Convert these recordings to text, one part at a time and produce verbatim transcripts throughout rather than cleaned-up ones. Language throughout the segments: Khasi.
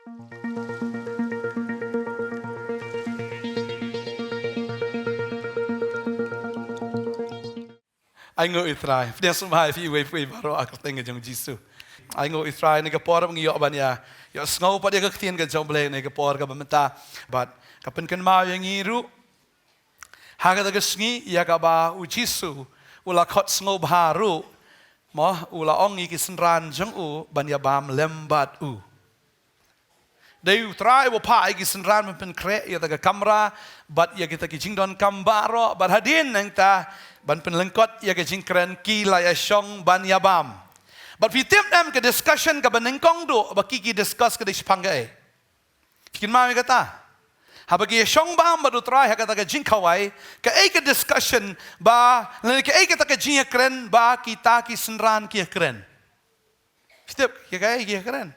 Ai nguh ïa u Trai. Pdiang sngewbha ïa phi uwei pa uwei baroh ha ka kyrteng ka jong u Jisu. Ai nguh ïa u Trai, ha kane ka por ba ngi ïoh ban ïa, ïoh sngew pat ïa ka ktien ka jong u Blei ha kane ka por kaba mynta. Bad ka pynkynmaw ïa ngi ruh ha kata ka sngi ïa kaba u Jisu u la khot sngewbha ruh, mo, u la ong ïa ki synran jong u ban ïa bam lem bad u. Dei u Trai uba phah ïa ki synran ban pynkhreh ïa kata ka kamra bad ïa kita ki jingdonkam baroh, bad hadien nangta ban pynlyngkot ïa ka jingkren, ki la ïa shong ban ïa bam. Bad phi tip ne em ka discussion kaba nyngkong duh ba ki, ki discuss ka dei shaphang kaei? Phi kynmaw ïa kata? Haba ki ïa shong bam bad u Trai ha kata ka jingkhawai, kaei ka discussion ba, lane kaei kata ka jingïakren ba kita ki synran ki ïakren? Phi tip, ïa kaei ki ïakren?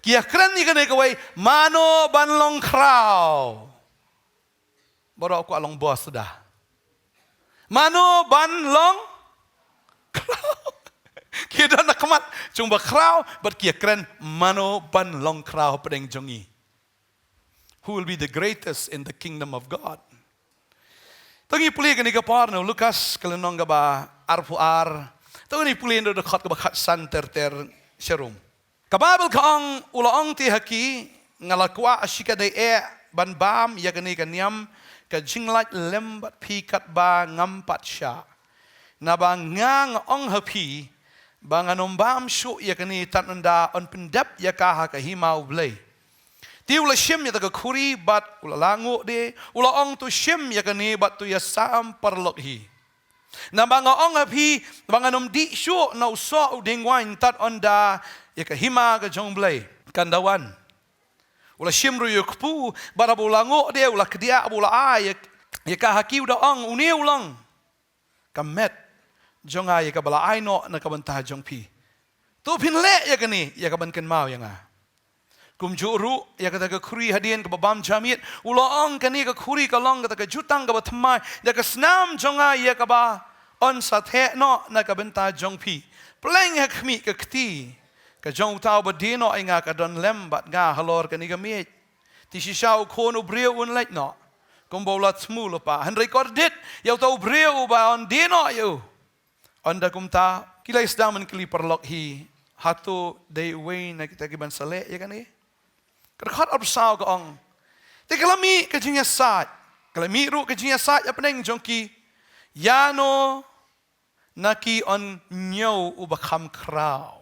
Ki ïakren ïa kane kawei, mano ban long khraw. Baroh kwah long boss suda. Mano ban long khraw. Ki don na khmat jong u ba khraw, bad ki ïakren mano ban long khraw hapdeng jong ngi. Who will be the greatest in the kingdom of God? To ngin pule kane ka por na u Lukas ka lynnong kaba arphew ar. To ngin pule na u dkhot kaba khatsan ter ter sharum. Ka Baibl ka ong, u la ong te ha ki, nga la kwah shikatdei eh ban bam ïa kane ka niam ka jinglait lem bad phi katba ngam pat shah. Naba nga, nga ong ha phi ba ngan ym bam shuh ïa kane tad ynda yn pyndep ïa ka ha ka hima u Blei. Te u la shim ïa kata ka khuri bad u la lah nguh de, u la ong, to shim ïa kane bad to ïasam paralok hi. Naba nga ong ha phi ba ngan ym dih shuh na u soh u dieng waiñ tad ynda ïa ka hima ka jong u Blei kan da wan. U la shim ruh ïa u kpu, bad haba u la nguh de u la kdiah, bad u la ai ïa, ïa ka ha ki, u da ong, une u long ka met jong nga ïa kaba la ai noh na ka bynta jong phi. To phin leh ïa kane ïa kaban kynmaw ïa nga. Kumjuh ruh ïa kata ka khuri hadien kaba bam ja miet, u la ong, kane ka khuri ka long kata ka jutang kaba thymmai ïa ka snam jong nga ïa kaba yn sa theh noh na ka bynta jong phi. Pleng ha khmih ka kti ka jong uta uba die noh ïa nga ka don lem bad nga halor kane ka miej. Te shisha u Khun u briew un leit noh kumba u la thmu lypa, hynrei kordit ïa uta u briew uba yn die noh ïa u. Ynda kumta ki la sdang ban kylli paralok hi, hato dei uwei na kita kiban sa leh ïa kane? Ka dkhot arphew saw ka ong, te ka la mih ka jingïasaid, ka la mih ruh ka jingïasaid hapdeng jong ki, ïano na ki yn ñiew uba kham khraw.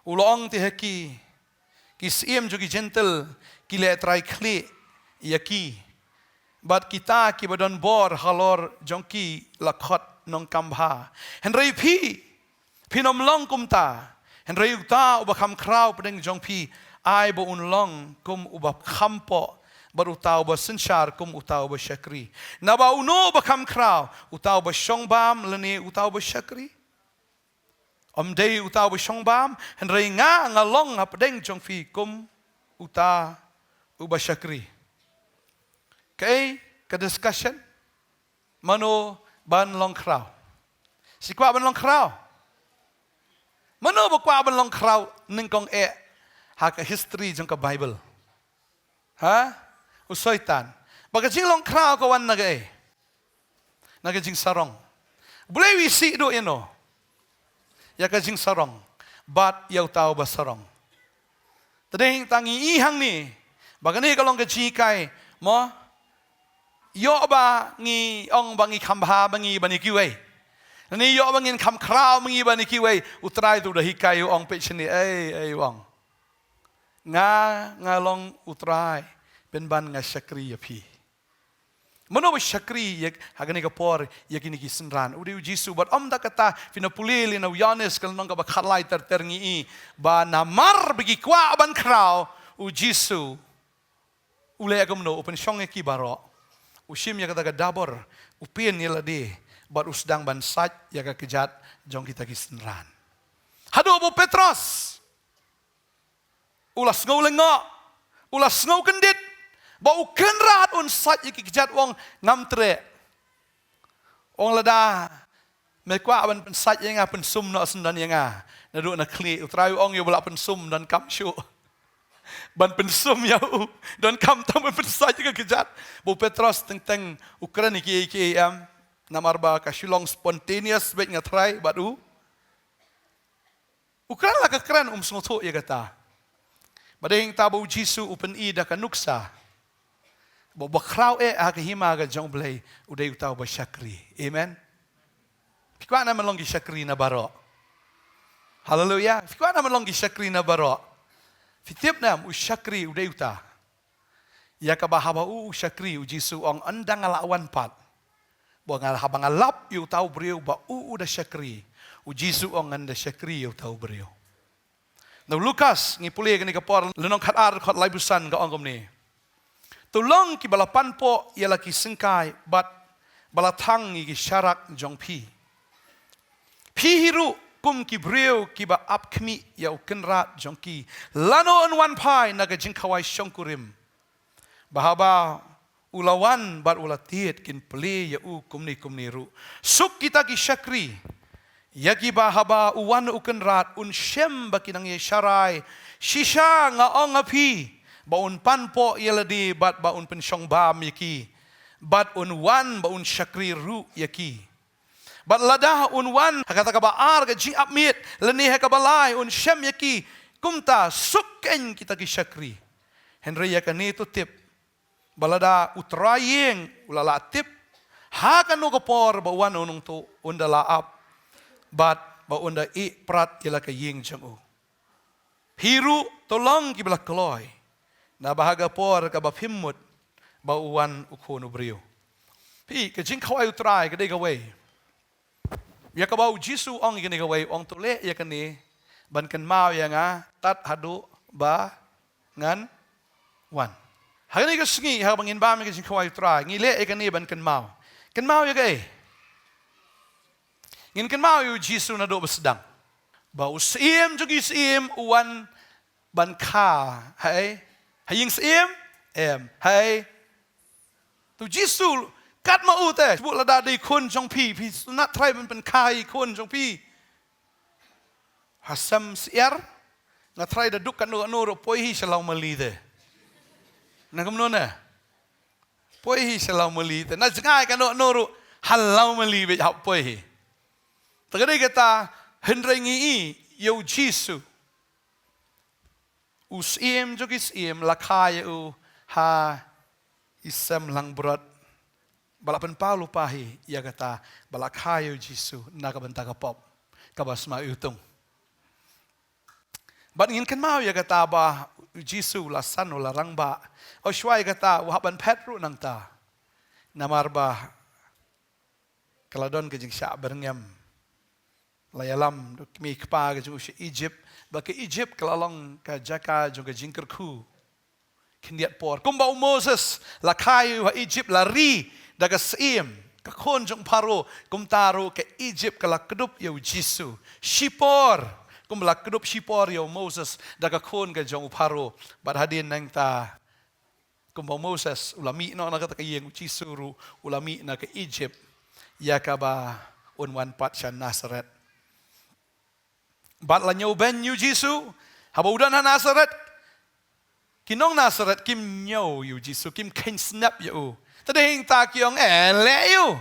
U la ong te ha ki, ki syiem jong ki Jentil ki leh trai khlieh ïa ki, bad kita kiba don bor halor jong ki la khot nongkam bha. Hynrei phi, phin ym long kumta. Hynrei uta uba kham khraw hapdeng jong phi, ai ba un long kum uba kham poh, bad uta uba synshar kum uta uba shakri. Naba uno uba kham khraw, uta uba shong bam lane uta uba shakri? Ym dei uta uba shong bam, hynrei nga, nga long hapdeng jong phi kum uta uba shakri. Kaei ka discussion? Mano ban long khraw? Shi kwah ban long khraw? Mano ba kwah ban long khraw nyngkong eh ha ka history jong ka Bible? Ha? U Soitan. Ba ka jinglong khraw ka wan na kaei? Na ka jingsarong. U Blei u isih duh ïano ïa ka jingsarong bad ïa uta uba sarong? Te dei tang ngi i hangne ba kane ka long ka jinghikai, mo? Ïoh ba ngi ong ba ngi kham bha ba ngi ban ïa kiwei, lane ïoh ba ngin kham khraw ba ngi ban ïa kiwei, u Trai te u da hikai, u ong, peit shane, ei, ei, u ong, nga, nga long u Trai, pynban nga shakri ïa phi. Mano ba shakri ïa, ha kane ka por, ïa kine ki synran? U dei u Jisu. Bad ym da kata, phin da pule lei na u Ïoannis ka lynnong kaba khatlai ter ter, ngi i ba namar ba ki kwah ban khraw, u Jisu u leh kumno? U pynshong ïa ki baroh, u shim ïa kata ka dabor, u pyn ïa lade, bad u sdang ban sait ïa ka kjat jong kita ki synran. Haduh ba u Petros u la sngew lyngngoh, u la sngew kyndit ba u Kynrad un sait ïa ki kjat, u ong, ngam treh. U ong, lada me kwah ban pynsait ïa nga, pynsum noh syndon ïa nga naduh na khlieh. U Trai u ong, ïa uba la pynsum donkam shuh. Ban pynsum ïa u. Donkam tang ban pynsait ïa ka kjat. Ba u Petros teng teng u kren ïa kiei kiei em. Namar ba ka shu long spontaneous beit nga tharai bad u. U kren la ka kren um sngewthuh ïa kata. Bad hangta ba u Jisu u pyni da ka nuksa. Ba u bakhraw eh ha ka hima ka jong u Blei u dei uta uba shakri. Amen. Phi kwah ne em ban long ki shakri na baroh? Haleluia. Phi kwah ne em ban long ki shakri na baroh? Phi tip ne em u shakri u dei uta. Ïa kaba haba u u shakri u Jisu ong ynda nga la wan pat. Ba nga haba nga lap ïa uta u briew ba u u da shakri. U Jisu ong ngan da shakri ïa uta u briew. Na u Lukas ngi pule kane ka por lynnong khatar dkhot laiphew san ka ong kumne. To long kiba la panpoh ïa la ki syngkai bad ba la thang ïa ki sharak jong phi. Phi hi ruh kum ki briew kiba ap khmih ïa u kynrad jong ki. Lano yn wan phai na ka jingkhawai shongkurim. Ba haba u la wan bad u la tied kin plie ïa u kumne kumne ruh. Suk kita ki shakri. Ïa kiba haba u wan u kynrad un shem ba ki nang ïa sharai. Shisha nga ong ha phi. Ba un panpoh ïa lade bad ba un pynshong bam ïa ki. Bad un wan ba un shakri ruh ïa ki. Bad lada un wan ha kata kaba ar ka jingap miet lane ha kaba lai un shem ïa ki. Kumta suk kein kita ki shakri. Hynrei ïa kane to tip. Ba lada u trai ïing u la lah tip ha kano ka por ba u wan u nongtuh un da lah ap bad ba un da ïeh prat ïa la ka ïing jong u. Phi ruh to long kiba la kloi naba ha ka por kaba phim mut ba u wan u khun u briew. Phi ka jingkhawai u trai ka dei kawei. Ïa kaba u Jisu ong ïa kane kawei ong to leh ïa kane ban kynmaw ïa nga tad haduh ba ngan wan. Ha kane ka sngi haba ngin bam ïa ka jingkhawai u trai ngi leh ïa kane ban kynmaw. Kynmaw ïa kaei? Ngin kynmaw ïa u Jisu naduh ba sdang. Ba u Syiem jong ki syiem u wan ban kha. Haei? Ha ïing syiem? Em. Haei? To Jisu kat ma u te. Shu lada dei khun jong phi, phi sngewthuh trai ban pynkha ïa khun jong phi. Ha sem syiar nga trai da duk kano kano ruh poi hi sha law mali te. Na kumno ne? Poi hi sha law mali te. Na jngai kano kano ruh ha law mali beit hap poi hi. Te ka dei kata hynrei ngi i ïa u Jisu. U Syiem jong ki syiem la kha ïa u ha i sem langbrot. Ba la pynpaw lypa hi ïa kata ba la kha ïa u Jisu na ka bynta ka pop kaba sma u tung. Bad ngin kynmaw ïa kata ba u Jisu la san u la rangbah. U shwa ïa kata u hap ban phet ruh nangta. Namar ba ka la don ka jingshah byrngem. La ïalam da u kmie kpa ka jong u sha Egypt ba ka Egypt ka la long ka jaka jong ka jingkyrkhu. Khyndiat por kumba u Moses la kha ïa u ha Egypt la ri da ka syiem ka khun jong u Pharaoh kumta ruh ka Egypt ka la kdup ïa u Jisu. Shipor kumba la kdup shipor ïa u Moses da ka khun ka jong u Pharaoh. Bad hadien nangta kumba u Moses u la mih noh na kata ka ïing u Jisu ruh u la mih na ka Egypt. Ïa kaba un wan pat sha Nazareth. Bad la ñiew beiñ ïa u Jisu haba u don ha Nazareth. Ki nong Nazareth kim ñiew ïa u Jisu kim kheiñ snep ïa u. Te dei hangta ki ong eh leh ïa u.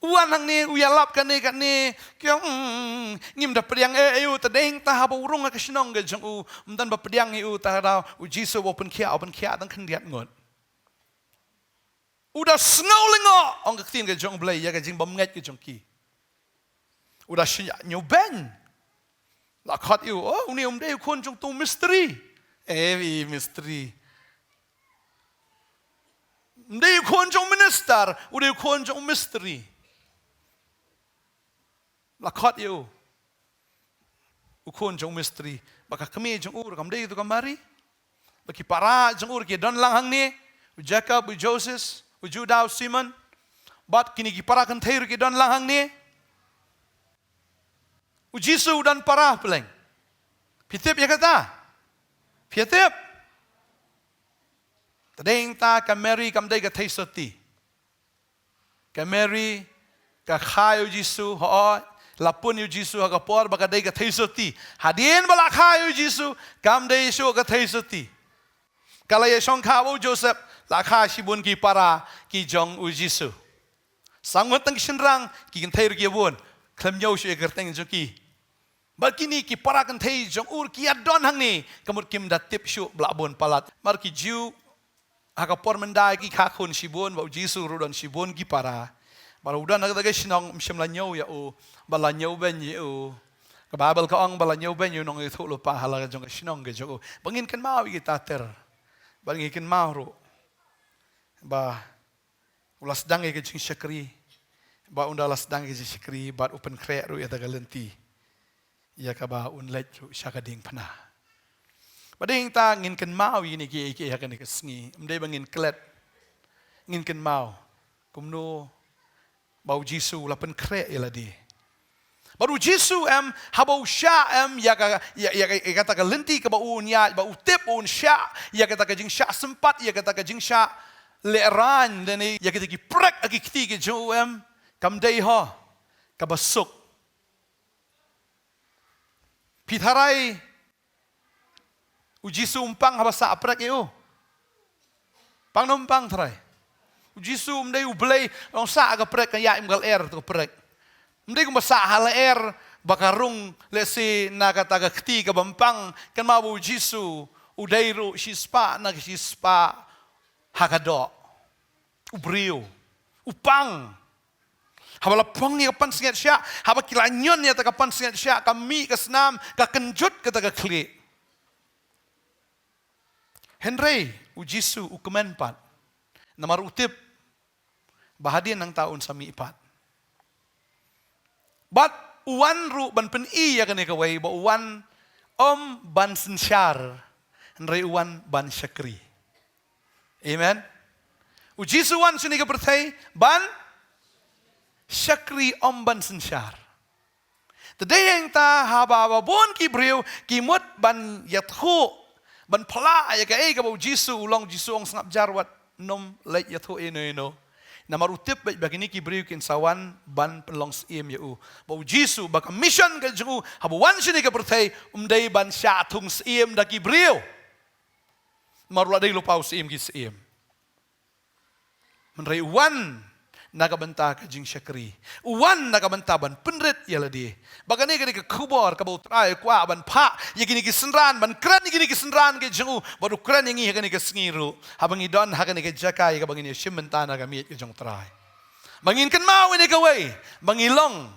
U wan hangne u ïalap kane kane ki ong mm, ngim da pdiang eh ïa u te dei hangta haba u rung ha ka shnong ka jong u. Ym don ba pdiang ïa u te haba u Jisu ba u pynkhiah u pynkhiah tang khyndiat ngut. U da sngew lyngngoh ong ka ktien ka jong u Blei ïa ka jingbymngeit ka jong ki. U da shñiah ñiew beiñ. La khot ïa u, oh, une um dei u khun jong uto u mistri. Eh, i mistri. Um dei u khun jong u minister, u dei u khun jong u mistri. La khot ïa u. U khun jong u mistri. Ba ka kmie jong u ruh kam dei uto ka Mari. Ba ki para jong u ruh ki don lang hangne. U Jakob, u Joses, u Judah, u Simon. Bad kine ki para kynthei ruh ki don lang hangne. U Jisu u don para pleng. Phi tip ïa kata? Phi tip? Te dei hangta ka Mary kam dei ka theisotti. Ka Mary ka kha ïa u Jisu, hooid, la pun ïa u Jisu ha ka por ba ka dei ka theisotti. Hadien ba la kha ïa u Jisu kam dei shuh ka theisotti. Ka la ïa shongkha bad u Joseph, la kha shibun ki para ki jong u Jisu. Sangwon tang ki shynrang, ki kynthei ruh ki ïa bun, khlem ñiew shuh ïa ka kyrteng jong ki. Bad kine ki para kynthei jong u ruh ki ïa don hangne, ka mut kim da tip shuh ba la bun palat. Namar ki Jiw, ha ka por mynta ki kha khun shibun, bad u Jisu ruh don shibun ki para. Bad u don ha kata ka shnong, ym shym la ñiew ïa u, ba la ñiew beiñ ïa u. Ka Baibl ka ong ba la ñiew beiñ ïa u nongïathuhlypa ha la ka jong ka shnong ka jong u. Ba ngin kynmaw ïa kita ter. Ba ngin kynmaw ruh ba u la sdang ïa ka jingshakri. Ba ynda la sdang ïa ka jingshakri, bad u pynkhreh ruh ïa kata ka lynti ïa kaba un leit ruh sha ka diengphna. Bad hangta ngin kynmaw ïa kine kiei kiei ha kane ka sngi. Ym dei ba ngin klet. Ngin kynmaw kumno ba u Jisu u la pynkhreh ïa lade. Bad u Jisu em, haba u shah em, ïa ka, ïa, ïa, ïa kata ka lynti kaba un ïaid, ba u tip un shah ïa kata ka jingshah sympat, ïa kata ka jingshah lehraiñ, lane ïa kita ki prek ha ki kti ki jong u em, kam dei ho kaba suk. Phi tharai u Jisu um pang haba sah prek ïa u? Pang ne ym pang tharai? U Jisu um dei u Blei long sah ka prek, ka ïaid ym ka lyer tu ka prek. Um dei kumba sah ha lyer ba ka rung lehse na kata ka kti kaba ym pang, kynmaw ba u Jisu u dei ruh shispah na ka shispah ha ka doh. U briew. U pang. Haba la phong ïa ka pansngiat shah, haba ki la ñion ïa kata ka pansngiat shah, ka mih ka snam, ka kynjut kata ka khlieh. Hynrei u Jisu u kmen pat. Namar u tip ba hadien nangta un sa mih pat. Bad u wan ruh ban pyni ïa kane kawei, ba u wan ym ban synshar, hynrei u wan ban shakri. Amen. U Jisu wan shane ka pyrthei ban shakri, ym ban synshar. Te dei hangta haba ba bun ki briew ki mut ban ïathuh, ban phla ïa kaei kaba u Jisu u long, u Jisu ong sngap jar, wat nym leit ïathuh ïa no ïa no. Namar u tip beit ba kine ki briew kin sa wan ban pynlong syiem ïa u. Ba u Jisu, ba ka mission ka jong u haba wan shane ka pyrthei, um dei ban shah thung syiem da ki briew. Namar u la dei lypa u syiem ki syiem. Hynrei u wan na ka bynta ka jingshakri. U wan na ka bynta ban pynrit ïa lade. Ba kane ka dei ka khubor kaba u Trai u kwah ban phah ïa kine ki synran, ban kren ïa kine ki synran ki jong u, bad u kren ïa ngi ha kane ka sngi ruh, haba ngi don ha kane ka jaka ïa kaba ngin ïa shim bynta na ka miej ka jong u Trai. Ba ngin kynmaw ïa kane kawei, ba ngi long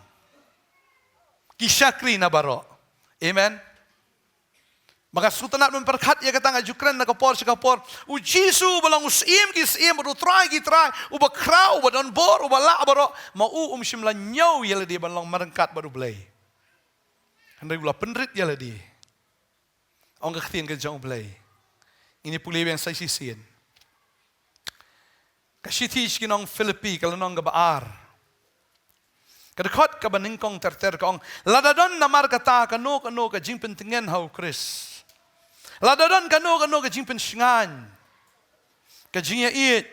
ki shakri na baroh. Amen. Ba nga sngewtynnat ban pyrkhat ïa kata, nga ju kren na ka por sha ka por. U Jisu uba long u Syiem ki syiem bad u Trai ki trai, uba khraw, uba don bor, uba lah baroh, ma u um shym la ñiew ïa lade ban long marryngkat bad u Blei. Hynrei u la pynrit ïa lade. Ong ka ktien ka jong u Blei. Ngin ïa pule biang sa shisien. Ka shithi sha ki nong Philippi, ka lynnong kaba ar. Ka dkhot kaba nyngkong ter ter ka ong, lada don namar kata kano kano ka jingpyntngen ha u Khrist. Lada don kano kano ka jingpynshngaiñ, ka jingïaieit.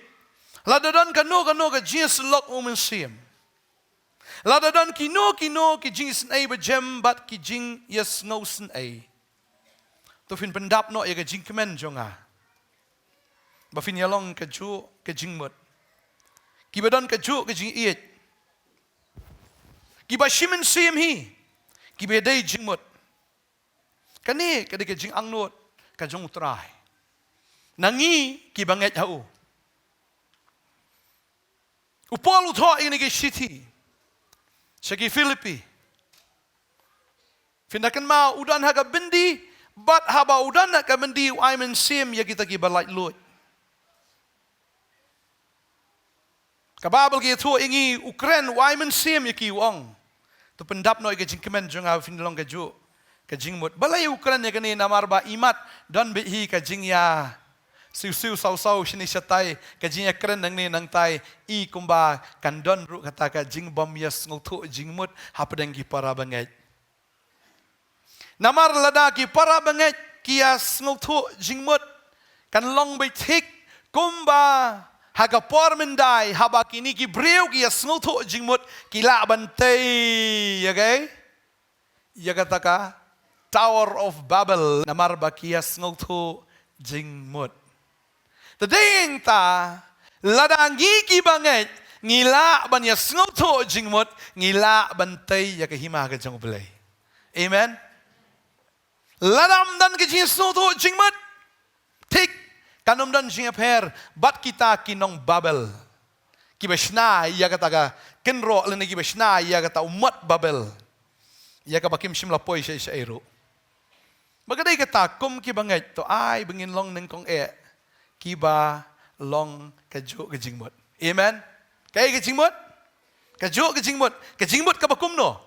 Lada don kano kano ka jingïasyllok u Mynsiem. Lada don kino kino ki jingisynei bajem bad ki jingïasngewsynei, to phin pyndap noh ïa ka jingkmen jong nga, ba phin ïalong kajuh ka jingmut. Kiba don kajuh ka jingïeit. Kiba shi mynsiem hi. Kiba dei jingmut. Kane ka dei ka jingangnud ka jong u Trai na ngi kiba ngeit ha u. U Paul u thoh ïa kane ka shithi sha ki Philippi. Phin da kynmaw, u don ha ka byndi, bad haba u don ha ka byndi u ai mynsiem ïa kita kiba laitluid. Ka Baibl ka ïathuh ïa ngi, u kren, u ai mynsiem ïa ki, u ong, to pyndap noh ïa ka jingkmen jong nga, phin long kajuh ka jingmut. Balei u kren ïa kane? Namar ba imat don beit hi ka jingïasiewsiewsaw saw shane shatai, ka jingïakren nangne nangtai, i kumba kan don ruh kata ka jingbym ïasngewthuh jingmut hapdeng ki para bangeit. Namar lada ki para bangeit ki ïasngewthuh jingmut, kan long beit thik kumba ha ka por myndai, haba kine ki briew ki ïasngewthuh jingmut, ki lah ban tei ïa kaei? Ïa kata ka Tower of Babel, namar ba ki ïasngewthuh jingmut. Te dei ïa kata, lada ngi ki bangeit ngi lah ban ïa sngewthuh jingmut, ngi lah ban tei ïa ka hima ka jong U Blei. Amen. Lada ym don ka jingsngewthuh jingmut, thik, kan ym don jingïapher bad kita ki nong Babel, kiba shna ïa kata ka kynroh lane kiba shna ïa kata u mot Babel, ïa kaba kim shym la poi shaei shaei ruh. Ba ka dei kata, kum ki bangeit to ai ba ngin long nyngkong eh kiba long kajuh ka jingmut. Amen. Kaei ka jingmut? Kajuh ka jingmut. Ka jingmut kaba kumno?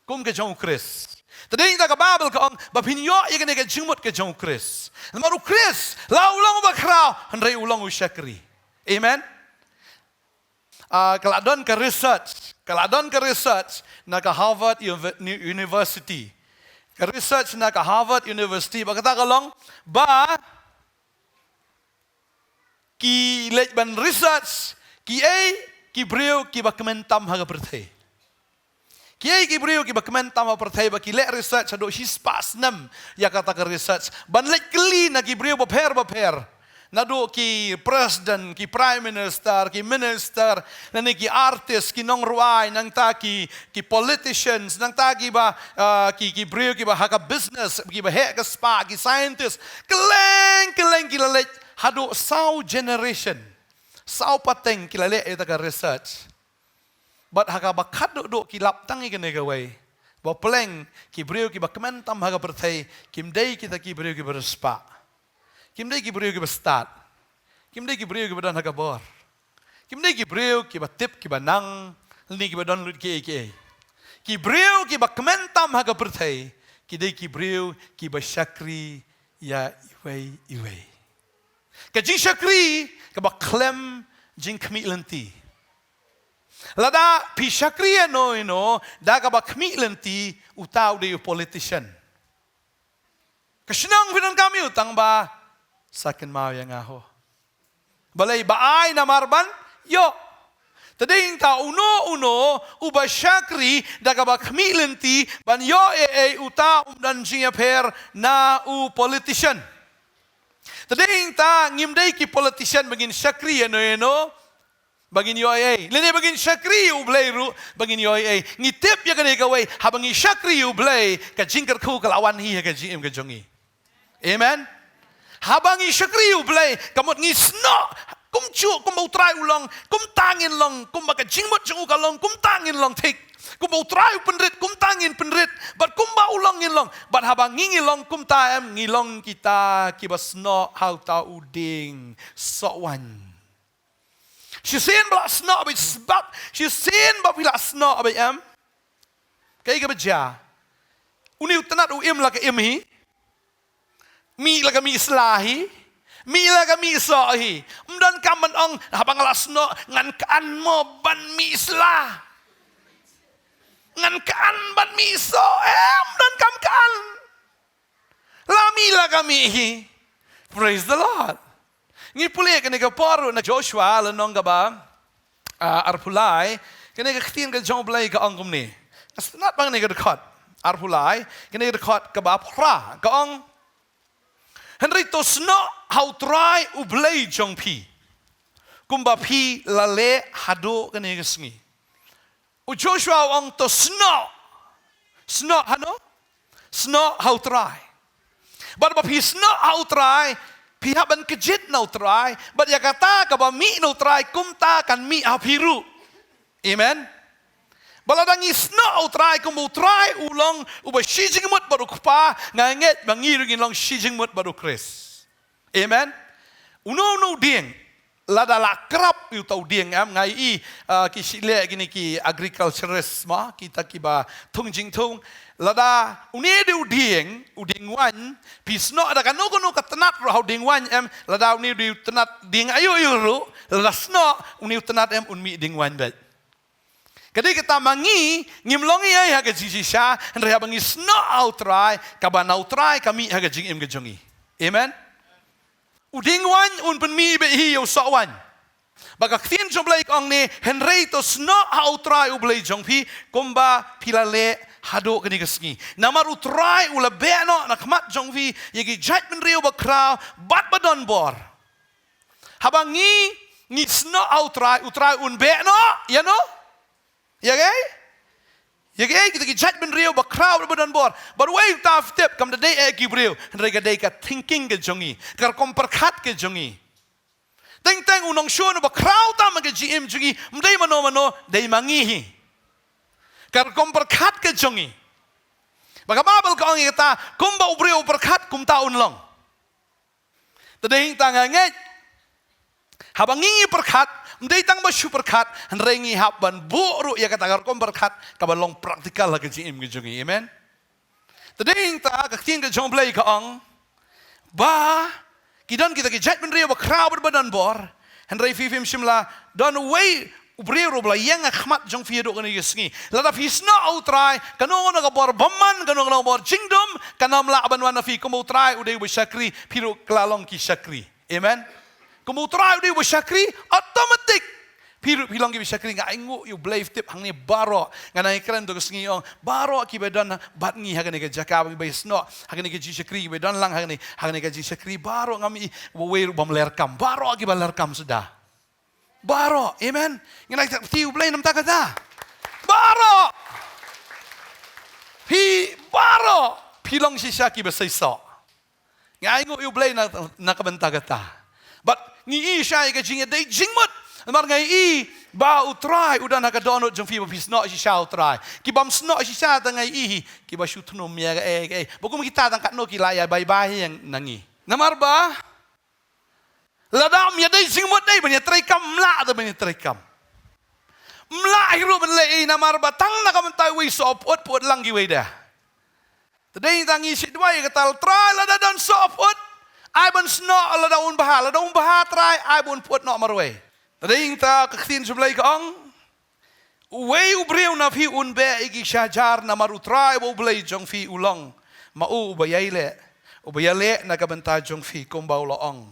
Kum ka jong U Khrist. Te dei kata ka Babel ka ong ba phin ïoh ïa kane ka jingmut ka jong U Khrist. Namar U Khrist la u long uba khraw, hynrei u long u shakri. Amen. Ah, ka la don ka research, ka la don ka research na ka Harvard Uve-, Ni-, University. Ka research na ka Harvard University, ba kata ka long ba ki leit ban research kiei ki briew kiba kmen tam ha ka pyrthei. Kiei ki briew kiba kmen tam ha pyrthei, ba ki leh research haduh shispah snem ïa kata ka research. Ban leit kylli na ki briew bapher bapher. Naduh ki president, ki prime minister, ki minister, lane ki artist, ki nongrwai, nangta ki, ki politicians, nangta kiba, ah, ki, ki briew kiba ha ka business, kiba heh ka spah, ki scientist. Kylleng, kylleng ki la leit haduh saw generation. Saw pateng ki la leh ïa kata ka research. Bad ha kaba khatduh duh ki lap tang ïa kane kawei. Ba pleng ki briew kiba kmen tam ha ka pyrthei, kim dei kita ki briew kiba riewspah. Kim dei ki briew kiba stad. Kim dei ki briew kiba don ha ka bor. Kim dei ki briew kiba tip kiba nang, lane kiba don lut kiei kiei. Ki briew kiba kmen tam ha ka pyrthei, ki dei ki briew kiba shakri ïa iwei iwei. Ka jingshakri kaba khlem jingkhmih lynti. Lada phi shakri ïano ïano da kaba khmih lynti, uta u dei u politician. Ka shnong phi donkam ïa u tang ba sa kynmaw ïa nga ho. Balei? Ba ai namar ban ïoh. Te dei kata, uno uno uba shakri da kaba khmih lynti ban ïoh ei ei, uta um don jingïapher na u politician. Te dei kata, ngim dei ki politician ba ngin shakri ïano ïano ba ngin ïoh ei ei. Lane ba ngin shakri ïa U Blei ruh ba ngin ïoh ei ei. Ngi tip ïa kane kawei, haba ngi shakri ïa U Blei, ka jingkyrkhu ka la wan hi ha ka jingim ka jong ngi. Amen. Haba ngi shakri ïa U Blei, ka mut ngi snoh kumjuh kumba U Trai u long, kumta ngin long, kumba ka jingmut jong u ka long, kumta ngin long thik. Kumba U Trai u pynrit, kumta ngin pynrit. Bad kumba u long ngin long. Bad haba ngi ngi long kumta em, ngi long kita kiba snoh ha uta u dieng soh waiñ. Shisien ba la snoh beit, sbab shisien ba phi la snoh beit em. Kaei kaba jia? Une u tnat u im la ka im hi. Mih la ka mih sla hi. Mih la ka mih soh hi. Ym donkam ban ong, haba nga la snoh ngan khan mo ban mih sla. Ngan khan ban mih soh, eh, ym donkam khan. La mih la ka mih hi. Praise the Lord. Ngi pule kane ka por na Joshua lynnong kaba, ah, arphew lai, kane ka ktien ka jong U Blei ka ong kumne. Nga sngewtynnat ba kane ka dkhot arphew lai, kane ka dkhot kaba phra ka ong, hynrei to snoh ha U Trai U Blei jong phi, kumba phi la leh haduh kane ka sngi. U Joshua u ong to snoh. Snoh hano? Snoh ha U Trai. Bad ba phi snoh ha U Trai, phi hap ban kjit na U Trai, bad ïa kata kaba mih na U Trai kumta kan mih ha phi ruh. Amen. Ba lada ngi snoh ha U Trai, kumba U Trai u long uba shi jingmut bad u Kpa, nga ngeit ba ngi ruh ngin long shi jingmut bad U Khrist. Amen. Uno uno u dieng, lada la krap ïa uta u dieng em, nga i, ah, ki shu leh kine ki agriculturist ma, kita kiba thung jingthung. Lada une u dei u dieng, u dieng waiñ, phi snoh da kano kano ka tnat ruh ha u dieng waiñ em, lada une u dei u tnat dieng aïu aïu ruh, lada snoh une u tnat em, un mih dieng waiñ beit. Ka dei kata ma ngi, ngim long ei ei ha ka jingshisha, hynrei haba ngi snoh ha U Trai, kaba na U Trai ka mih ha ka jingim ka jong ngi. Amen. U dieng waiñ un pynmih beit hi ïa u soh waiñ. Bad ka ktien jong U Blei ka ong ne, hynrei to snoh ha U Trai U Blei jong phi, kumba phi la leh haduh kane ka sngi. Namar U Trai u la beh noh na khmat jong phi ïa ki jaitbynriew bakhraw bad badonbor. Haba ngi, ngi snoh ha u Trai, u Trai un beh noh ïa no? Ïa kaei? Ïa kaei? Kita ki jaitbynriew bakhraw bad badonbor. Bad wei uta phi tip, kam da dei eh ki briew, hynrei ka dei ka thinking ka jong ngi, ka rukom pyrkhat ka jong ngi. Teng teng u nongshun uba khraw tam ha ka jingim jong ngi, ym dei mano mano, dei ma ngi hi. Ka rukom pyrkhat ka jong ngi. Ba ka Baibl ka ong ïa kata, kumba u briew u pyrkhat, kumta un long. Te dei hangta nga ngeit, haba ngi ngi pyrkhat, ym dei tang ba shu pyrkhat, hynrei ngi hap ban buh ruh ïa kata ka rukom pyrkhat kaba long practical ha ka jingim ka jong ngi. Amen. Te dei hangta ka ktien ka jong U Blei ka ong ba ki don kita ki jaitbynriew bakhraw bad badonbor, hynrei phi phim shym la don uwei u briew ruh ba la ïeng ha khmat jong phi haduh kane ka sngi. Lada phi snoh ha u Trai, kano kano ka bor bymman, kano kano ka bor jingdum kan ym lah ban wan ha phi. Kumba u Trai u dei uba shakri, phi ruh ka la long ki shakri. Amen. Kumba u Trai u dei uba shakri, automatic phi ruh phi long kiba shakri. Nga ainguh ïa U Blei, phi tip, hangne baroh, nga nang ïakren to ka sngi, ong baroh kiba don bad ngi ha kane ka jaka, ba ngi ba ïasnoh ha kane ka jingshakri, kiba don lang ha kane, ha kane ka jingshakri, baroh ngam i uwei ruh bym leh kam, baroh kiba leh kam suda. Baroh, amen. Ngi nang ïathuh ïa U Blei namar kata. Baroh. Phi baroh phi long shisha kiba seisoh. Nga ainguh ïa U Blei na, na ka bynta kata. Bad ngi i shisha ïa ka jingïadei jingmut. Namar nga i ba u Trai u don ha ka dohnud jong phi, ba phi snoh shisha ha u Trai. Ki bym snoh shisha te nga i hi, kiba shu thnum ïa kaei kaei. Ba kum kita tang katno ki la ïa bye bye hi ïa na ngi. Namar ba lada ym ïadei jingmut, dei ban ïatreikam, ym lah te ban ïatreikam. Ym lah hi ruh ban leh ei, namar ba tang na ka bynta uwei soh pyut, pyut lang kiwei de. Te dei tang ngi shu duwai ïa kata, Trai, lada don soh pyut, ai ban snoh, lada un bha, lada un bha Trai, ai ban pyut noh marwei. Te dei tang ka ktien jong U Blei ka ong, uwei u briew na phi un beh ïa ki shi hajar, namar u Trai uba U Blei jong phi u long ma u uba ïai leh, uba ïaleh na ka bynta jong phi, kumba u la ong.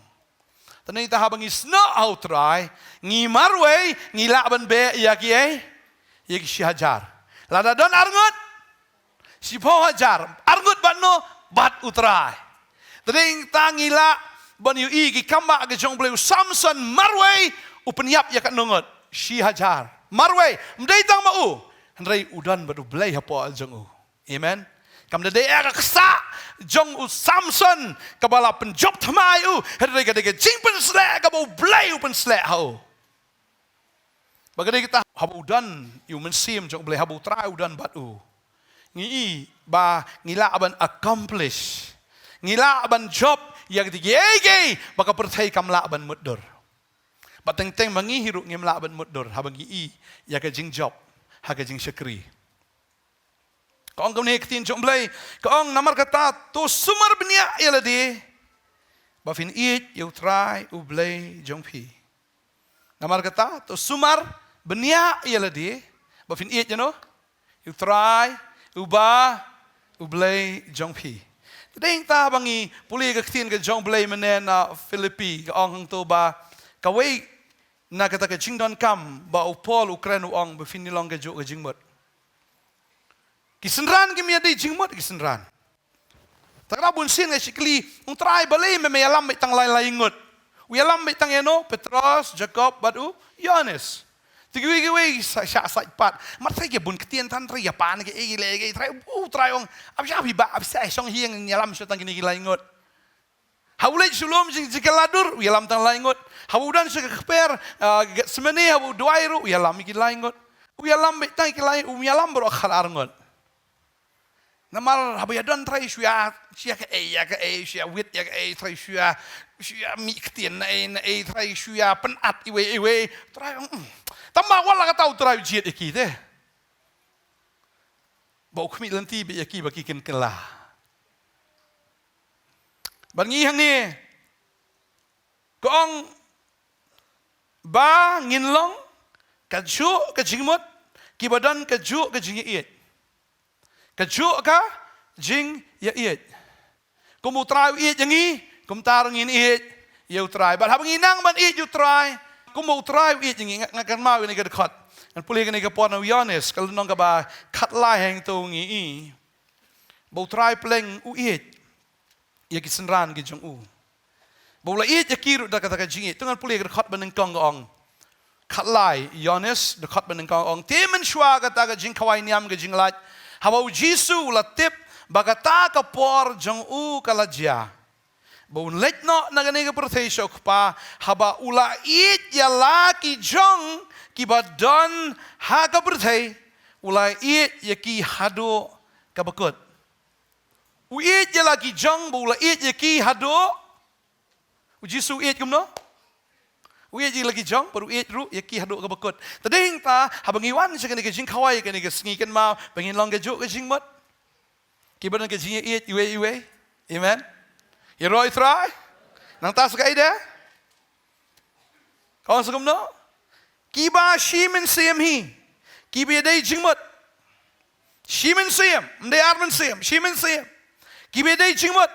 Te nangta haba ngi snoh ha u Trai, ngi marwei, ngi lah ban beh ïa kiei? Ïa ki shi hajar. Lada don arngut, shiphew hajar. Arngut bad no? Bad u Trai. Te nangta ngi lah ban ïohi ki kambah ki jong U Blei, u Samson marwei, u pynïap ïa katno ngut? Shi hajar. Marwei, ym dei tang ma u, hynrei u don bad U Blei hapoh jong u. Amen. Kam da dei ïa ka ksah jong u Samson kaba la pynjop thma ïa u, hynrei ka dei ka jingpynsleh kaba U Blei u pynsleh ha u. Ba ka dei kata, haba u don ïa u Mynsiem jong U Blei, haba u Trai u don bad u, ngi i ba ngi lah ban accomplish, ngi lah ban jop ïa kata kiei kiei ba ka pyrthei kam lah ban mutdur. Bad teng teng ma ngi hi ruh ngim lah ban mutdur haba ngi i ïa ka jingjop ha ka jingshakri. Ka ong kumne ka ktien jong U Blei, ka ong, namar kata to sumar bniah ïa lade ba phin ïeit ïa u Trai U Blei jong phi. Namar kata to sumar bniah ïa lade ba phin ïeit ïa no? Ïa u Trai uba U Blei jong phi. Te dei tang ba ngi pule ka ktien ka jong U Blei mynne na Philippi, ka ong hangto ba kawei na kata ka jingdonkam ba u Paul u kren u ong ba phin ïa long kajuh ka jingmut. Ki synran kim ïadei jingmut ki synran. Te kata bun sien nga shu kylli, ong Trai, balei me me ïalam beit tang lai lai ngut? U ïalam beit tang ïa no? Petros, Jakob bad u Ïohannes. Te kiwei kiwei sa, shah sait pat. Mar Trai, ki bun ktien than Trai, ïa pan ki ei ki leh ki ei Trai. U Trai ong, ap sha phi ba, ap sha shong hiang, ïalam shuh tang kine ki lai ngut. Haba u leit sha lum jing, jingkylla dur, u ïalam tang lai ngut. Haba u don sha ka kper, ah, Gethsemane, haba u duwai ruh, u ïalam ïa ki lai ngut. U ïalam beit tang ïa ki lai, um ïalam baroh khatar ngut. Namar haba ïadon Trai shu ïa, shu ïa kaei ïa kaei, shu ïa wit ïa kaei, Trai shu ïa, shu ïa mih ktien na ei na ei, Trai shu ïa pynat iwei iwei. Trai, mm. Tang ba wat la kata u Trai u jied ïa ki te. Ba u khmih lynti beit ïa ki ba ki kynkylla. Bad ngi hangne, ka ong ba ngin long kajuh ka jingmut, kiba don kajuh ka jingïaieit. Kajuh ka jingïaieit. Kumba u Trai u ïeit ïa ngi, kumta ruh ngin ïeit ïa u Trai. Bad haba ngi nang ban ïeit ïa u Trai kumba u Trai u ïeit ïa ngi, nga, nga kynmaw ïa kane ka dkhot. Ngan pule kane ka por na u Ïohannes, ka lynnong kaba khatlai, hangto ngi i ba u Trai Blei u ïeit ïa ki synran ki jong u. Ba u la ïeit ïa ki ruh da kata ka jingïeit. To ngan pule ka dkhot ba nyngkong ka ong. Khatlai Ïoannis, dkhot ba nyngkong ka ong. Te mynshuwa kata ka jingkhawai niam ka jinglait, haba u Jisu u la tip ba kata ka por jong u ka la jia, ba un leit noh na kane ka pyrthei sha u Kpa, haba u la ïeit ïa la ki jong kiba don ha ka pyrthei, u la ïeit ïa ki haduh kaba kut. U ïeit ïa la ki jong, ba u la ïeit ïa ki haduh. U Jisu u ïeit kumno? U ïeit ïa la ki jong, bad u ïeit ruh ïa ki haduh kaba kut. Te dei hangta, haba ngi wan sha kane ka jingkhawai kane ka sngi, kynmaw ba ngin long kajuh ka jingmut. Kiba don ka jingïeit iwei iwei. Amen. Ïaroh ïa u Trai. Nangta sa kaei de? Ka ong sa kumno? Kiba shi mynsiem hi. Kiba ïadei jingmut. Shi mynsiem, ym dei ar mynsiem, shi mynsiem. Kiba ïadei jingmut.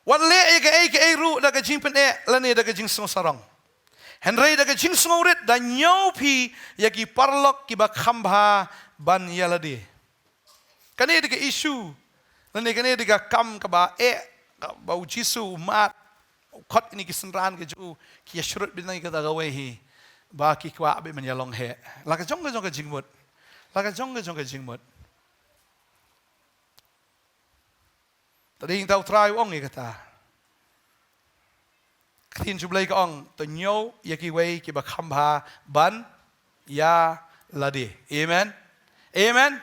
Wat leh ïa kaei kaei ruh da ka jingpyneh lane da ka jingsngewsarong. Hynrei da ka jingsngewrit da ñiew phi ïa ki paralok kiba kham bha ban ïa lade. Kane dei ka issue lane kane dei ka kam kaba eh, kaba u Jisu u mad. U khot kine ki synran ka jong u, ki ïa shrut bynta ïa kata kawei hi, ba ki kwah beit ban ïalong heh. La ka jong ka jong ka jingmut. La ka jong ka jong ka jingmut. Te dei hangta u Trai u ong ïa kata. Ka ktien jong U Blei ka ong, to ñiew ïa kiwei kiba kham bha ban ïa lade. Amen. Amen.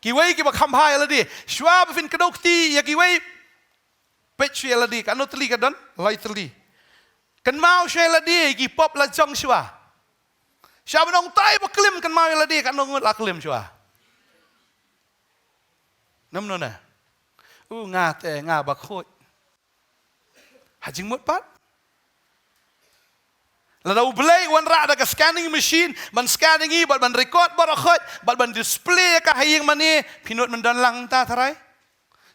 Kiwei kiba kham bha ïa lade. Shuwa ba phin kdew kti ïa kiwei, peit shuwa ïa lade, katno tylli ka don? Lai tylli. Kynmaw shuwa ïa lade, ki pop la jong shuwa. Shuwa ban ong tai ba klim, kynmaw ïa lade, katno ngut la klim shuwa. Namno na? U nga te, nga ba khuid. Ha jingmut pat. Lada U Blei u wanrah da ka scanning machine, ban scan ïa ngi, bad ban record baroh khoit, bad ban display ïa ka ha ïing mane, phin nud ban don lang ta tharai.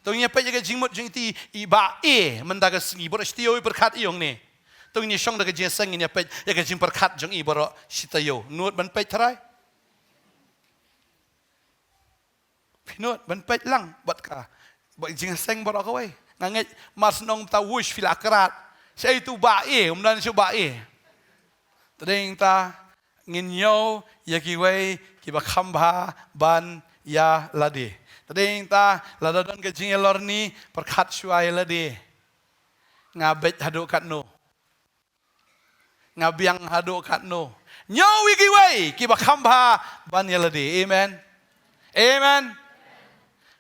To ngin ïa peit ïa ka jingmut jong iti i Bah A, mynta ka sngi, baroh shi taïew i pyrkhat ïa u ne. To ngin ïa shong da ka jingïaseng, ngin ïa peit ïa ka jingpyrkhat jong i baroh shi taïew. Nud ban peit tharai. Phin nud ban peit lang bad ka, bad jingïaseng baroh kawei. Nga ngeit mar shu ong mynta, wush, phi la krat. Shaei tu Bah A, um don shuh Bah A. Te dei hangta, ngin ñiew ïa kiwei kiba kham bha ban ïa lade. Te dei hangta, lada don ka jingïalorni, pyrkhat shuwa ïa lade. Nga beit haduh katno? Nga biang haduh katno? Ñiew ïa kiwei kiba kham bha ban ïa lade. Amen. Amen.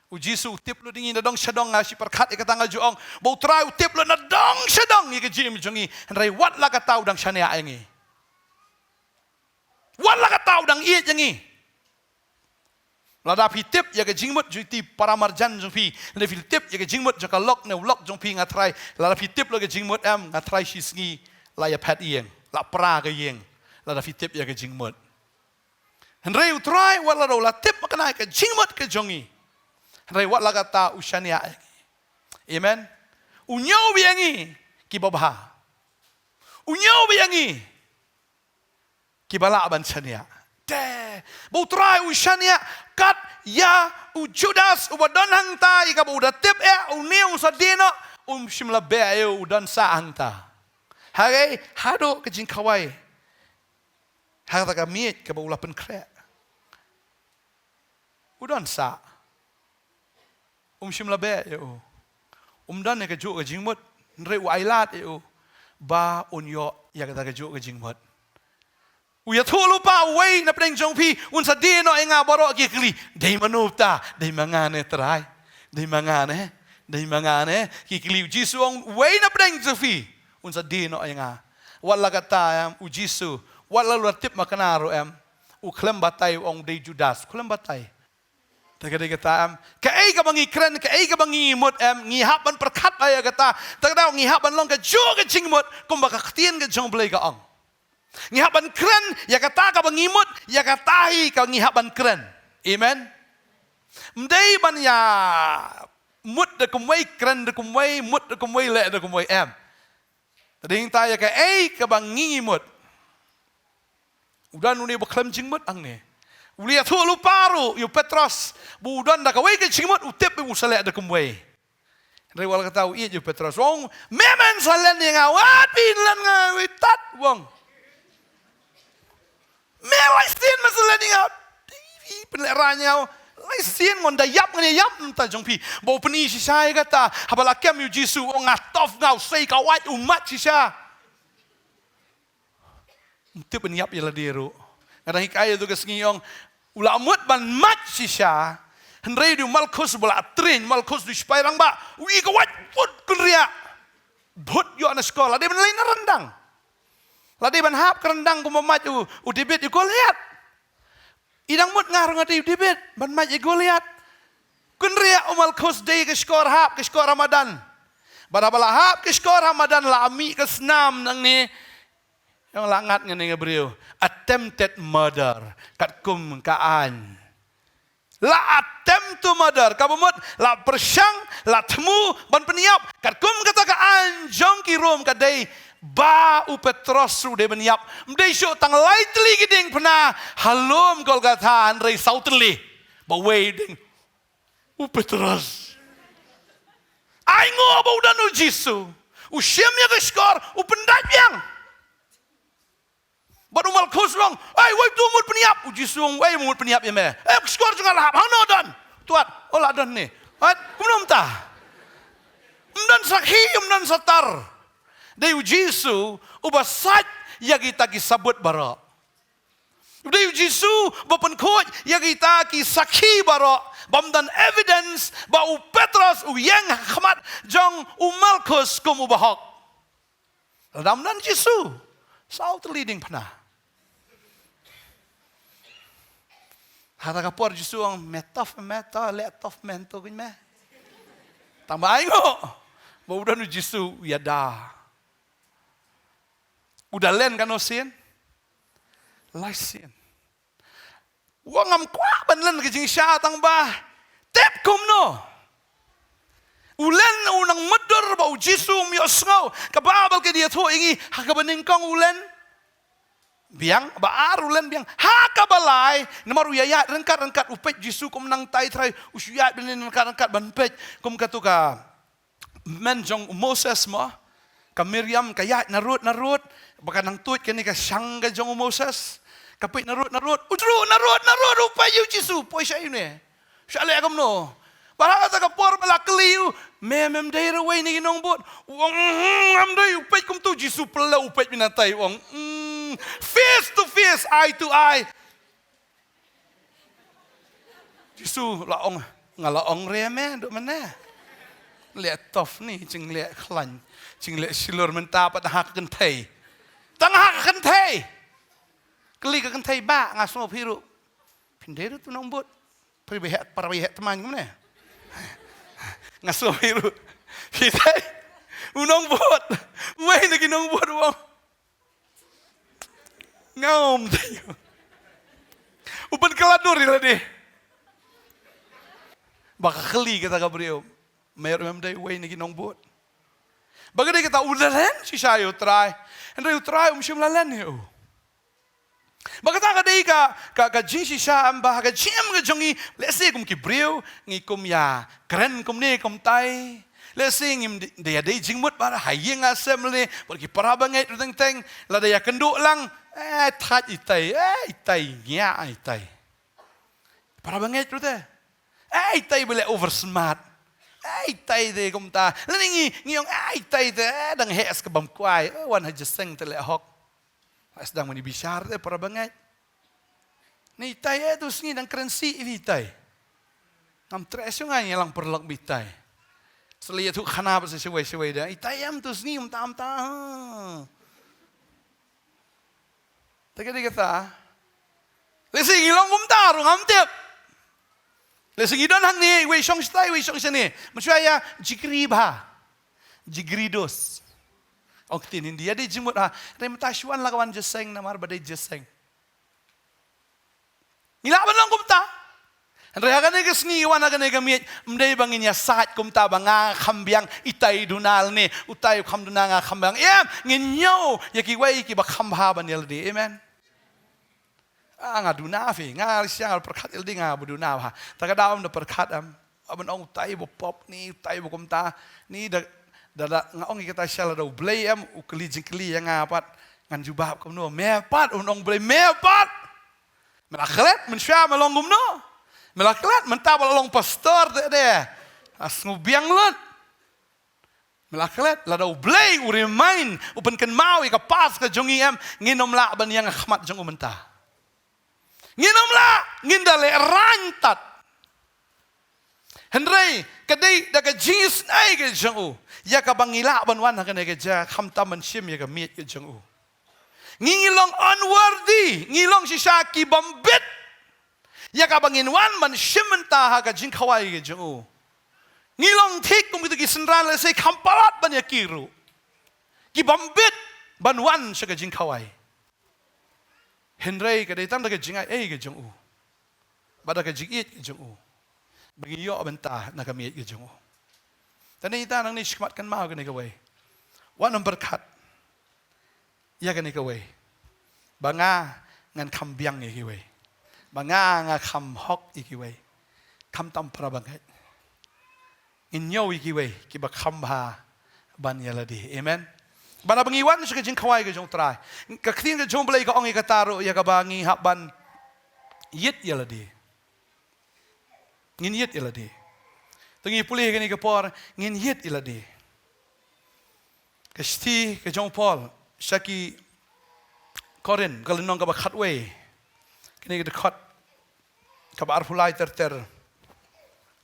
U Jisu u tip lut ïa ngi nadong shadong. Nga shu pyrkhat ïa kata, nga ju ong ba U Trai u tip lut nadong shadong ïa ka jingim jong ngi. Hynrei wat la katta u dang shaniah ïa ngi. Wat la katta u dang ïeit ïa ngi. Lada phi tip ïa ka jingmut jong iti para marjan jong phi, lada phi tip ïa ka jingmut jong ka lok ne u lok jong phi, nga tharai, lada phi tip lut ka jingmut em, nga tharai shi sngi la ïaphet ïing, la pra ka ïing, lada phi tip ïa ka jingmut. Hynrei U Trai wat lada u la tip makna ïa ka jingmut ka jong ngi, hynrei wat la katta u shaniah ïa ngi. Amen. U ñiew ïa ngi kiba bha. U ñiew ïa ngi kiba lah ban shaniah. Te ba U Trai u shaniah kat ïa u Judas uba don hangta, ïa kaba u da tip eh une un sa die noh, um shym la beh ïa u, u don sah hangta. Hagei, haduh ka jingkhawai ha kata ka miej kaba u la pynkhreh. U don sah. Um shym la beh ïa u. Um don ïa kajuh ka jingmut. Hynrei u ailad ïa u ba un ïoh ïa kata kajuh ka jingmut. U ïathuh lypa uwei na pdeng jong phi, un sa die noh ïa nga baroh ki kylli. Dei mano uta? Dei ma nga ne Trai? Dei ma nga ne? Dei ma nga ne? Ki kylli. U Jisu u ong uwei na pdeng jong phi un sa die noh ïa nga. Wat la katta em, u Jisu, wat la u la tip makna ruh em, u khlem batai, u ong dei Judas, u khlem batai. Te ka dei kata em. Kaei kaba ngi kren, kaei kaba ngi mut em, ngi hap ban pyrkhat ïa kata. Te ka dei ngi hap ban long kajuh ka jingmut kumba ka ktien ka jong U Blei ka ong. Ngi hap ban kren ïa kata kaba ngi mut, ïa kata hi kaba ngi hap ban kren. Amen. Ym dei ban ïa mut da kumwei, kren da kumwei, mut da kumwei, leh da kumwei em. Te dei hangta ïa kaei kaba ngi mut. U don une ba khlem jingmut hangne. U la ïathuh lypa ruh ïa u Petros ba u don da kawei ka jingmut, u tip ba u sa leh da kumwei. Hynrei wat la katta u ïeit ïa u Petros. U ong, me men sa len ïa nga, wat pynlen nga, u tat, u ong. Me lai sien men sa len ïa nga. Phi pynlehrain ïa nga. Lai sien ngan da ïap ngan ïap mynta jong phi. Ba u pyni shisha ïa kata. Haba la kem ïa u Jisu, u ong nga tough, nga u sei ka wait, u mad shisha. Ym tip ban ïap ïa lade ruh. Nga dang hikai ïa tu ka sngi, ong u la mut ban mad shisha. Hynrei u Malkus ba la train, Malkus u sipai rangbah, u ïa ka wait, put kynriah. Bud ïoh na shkor, la dei ban leit na ryndang. La dei ban hap ka ryndang kumba mad u, u David ïa u Goliath. I dang mut nga ruh nga dei u David ban mad ïa u Goliath. Kynriah u Malkus, dei ka shkor hap, ka shkor ha madan. Bad haba la hap ka shkor ha madan, la mih ka snam nangne. Ïa nga la ngat ngan ïa nga briew. Attempted murder. Katkum ka aiñ. La attempt to murder. Kaba mut, la pyrshang, la thmu ban pynïap. Katkum kata ka aiñ jong ki Rom ka dei ba u Petros ruh dei ban ïap. Ym dei shuh tang lai tylli ki diengphna ha lum Golgotha, hynrei saw tylli. Ba wei ding. U Petros. Ai ngo ba u don u Jisu. U shim ïa ka shkor, u pyndait biang. Bad u Malkus u ong, ai, wei tu mut pynïap. U Jisu u ong, wei mut pynïap ïa me? Eh, ka shkor jong nga la hap, hangno don? Tuat, oh la don ne. Ai, kumno mynta? Ym don sakhi, ym don satar. Dei u Jisu uba sait ïa kita ki sabut baroh. Dei u Jisu ba pynkhuid ïa kita ki sakhi baroh, bym don evidence ba u Petros u ïeng ha khmat jong u Malkus kum u bahok. Lada ym don Jisu, saw tylli diengphna. Hata ka por Jisu u ong, me tough me to, leh tough me to, kuñ me. Tang ba ai ngo ba u don u Jisu u ïada. U da len kano sien? Lai sien. U ong ngam kwah ban len ka jingshisha tang ba tep kumno. U len, u nang mutdur ba u Jisu um ïohsngew. Ka Baibl ka dei ïathuh ïa ngi ha kaba nyngkong u len biang, ba ar u len biang. Ha kaba lai, namar u ïaid ryngkat ryngkat, u peit Jisu kum nang tai trai, u shu ïaid bniah ryngkat ryngkat ban peit. Kum katu ka men jong u Moses mo, ka Miriam ka ïaid narud narud, ba ka nang tuid kane ka shang ka jong u Moses. Ka peit narud narud, u jruh narud narud, u peit ïa u Jisu, poi sha ïa une. Sha leh kumno? Bad ha kata ka por ba la kylli ïa u, me mem dei re wei na ki nongbud? U ong, "Mm, ngam dei." U peit kumtu, Jisu pynlong, u peit mynta tai, u ong, "Mm, face to face, eye to eye." Jisu la ong, nga la ong re me, duk mane. Leh tough ni, jing leh khlaiñ, jing leh shlur mynta pat ha ka kynthei. Tang ha ka kynthei. Kylli ka kynthei ba, nga sngew phi ruh. Phin dei ruh tu nongbud. Phi ba heh, para ba heh tmaiñ kumne. Nga sngew phi ruh. Phi dei. U nongbud. Wei na ki nongbud u ong. Ngam dei. U pynkylla dur ïa lade. Ba ka kylli kata ka briew. Mer mem dei wei na ki nongbud. Ba ka dei kata u la len shisha ïa u Trai. Hynrei u Trai um shym la len ïa u. Ba kata ka dei ka, ka, ka jingshisha em ba, ka jingim ka jong ngi, lehse kum ki briew, ngi kum ïa kren kumne kumtai. Lehse ngim dei, dei, dei jingmut ba ha ïing ha sem lane, bad ki para bangeit ruh teng teng, lada ïa kynduh lang, eh, thait itai, eh, itai, ngia itai. Para bangeit ruh te, eh, itai ba leh over smart. Eh, itai te kumta. Lane ngi, ngi ong, eh, itai te, eh, dang heh sa ka bam kwai, eh, wan ha jingïaseng te leh hok. Sdang mani bishar te para bangeit. Ni itai eh tu sngi dang kren sih itai. Ngam treh shuh nga ïa lang paralok ba itai. Sa leh ïathuh khana ba sa shawei shawei da. Itai em tu sngi mynta mynta. Te ka dei kata. Lehse ngi long kumta ruh ngam tip. Lehse ngi don hangne, iwei shong shatai, iwei shong shane. Mynshuwa ïa jingri bha. Jingri dos. Ong ktien Hindi, ïa dei jingmut ha. Hynrei mynta shu wan la ka wan jingïaseng namar ba dei jingïaseng. Ngi lah ban long kumta. Hynrei ha kane ka sngi wan ha kane ka miej, ym dei ba ngin ïasaid kumta ba nga kham biang, itai duna lane, utai u kham duna nga kham biang. Em, ngin ñiew ïa kiwei kiba kham bha ban ïa lade. Amen. Ah, nga duna phi, nga risiang nga pyrkhat ïa lade nga ba duna bha. Ta ka daw ym da pyrkhat em. Ban ong utai ba pop ni, utai ba kumta ni, da, da, da nga ong ïa kata sha lade U Blei em, u kylli jingkylli ïa nga pat. Ngan jubab kumno, me pat, un ong Blei, me pat. Me la klet, mynshuwa me long kumno. Me la klet, mynta ba la long pastor te de. As ngu biang lut. Me la klet, lada U Blei u remind, u pynkynmaw ïa ka past ka jong ngi em, ngin ym lah ban ïeng ha khmat jong u mynta. Ngin ym lah, ngin da leh rangtat. Hynrei, ka dei da ka jingisynei ka jong u. Ïa kaba ngi lah ban wan ha kane ka jaka khamtam ban shim ïa ka miej ka jong u. Ngi ngi long unworthy, ngi long shisha ki bym bit. Ïa kaba ngin wan ban shim bynta ha ka jingkhawai ka jong u. Ngi long thik kum kito ki synran lehse kham palat ban ïa ki ruh. Ki bym bit ban wan sha ka jingkhawai. Hynrei ka dei tang da ka jingai ei ka jong u. Bad da ka jingïeit ka jong u. Ba ngi ïoh bynta na ka miej ka jong u. Te ita nangne shakhmat kynmaw kane kawei. Wat nym pyrkhat ïa kane kawei. Ba nga ngan kham biang ïa kiwei. Ba nga nga kham hok ïa kiwei. Khamtam para bangeit. Ngin ñiew ïa kiwei, kiba kham bha ban ïa lade. Amen. Bad haba ngi wan sha ka jingkhawai ka jong U Trai, ka ktien ka jong U Blei ka ong ïa kata ruh, ïa kaba ngi hap ban ïit ïa lade. Ngin ïit ïa lade. To ngi pule kane ka por, ngin ïit ïa lade. Ka shithi ka jong u Paul sha ki Korinth, ka lynnong kaba khatwei, kane ka dkhot kaba arphew lai ter ter.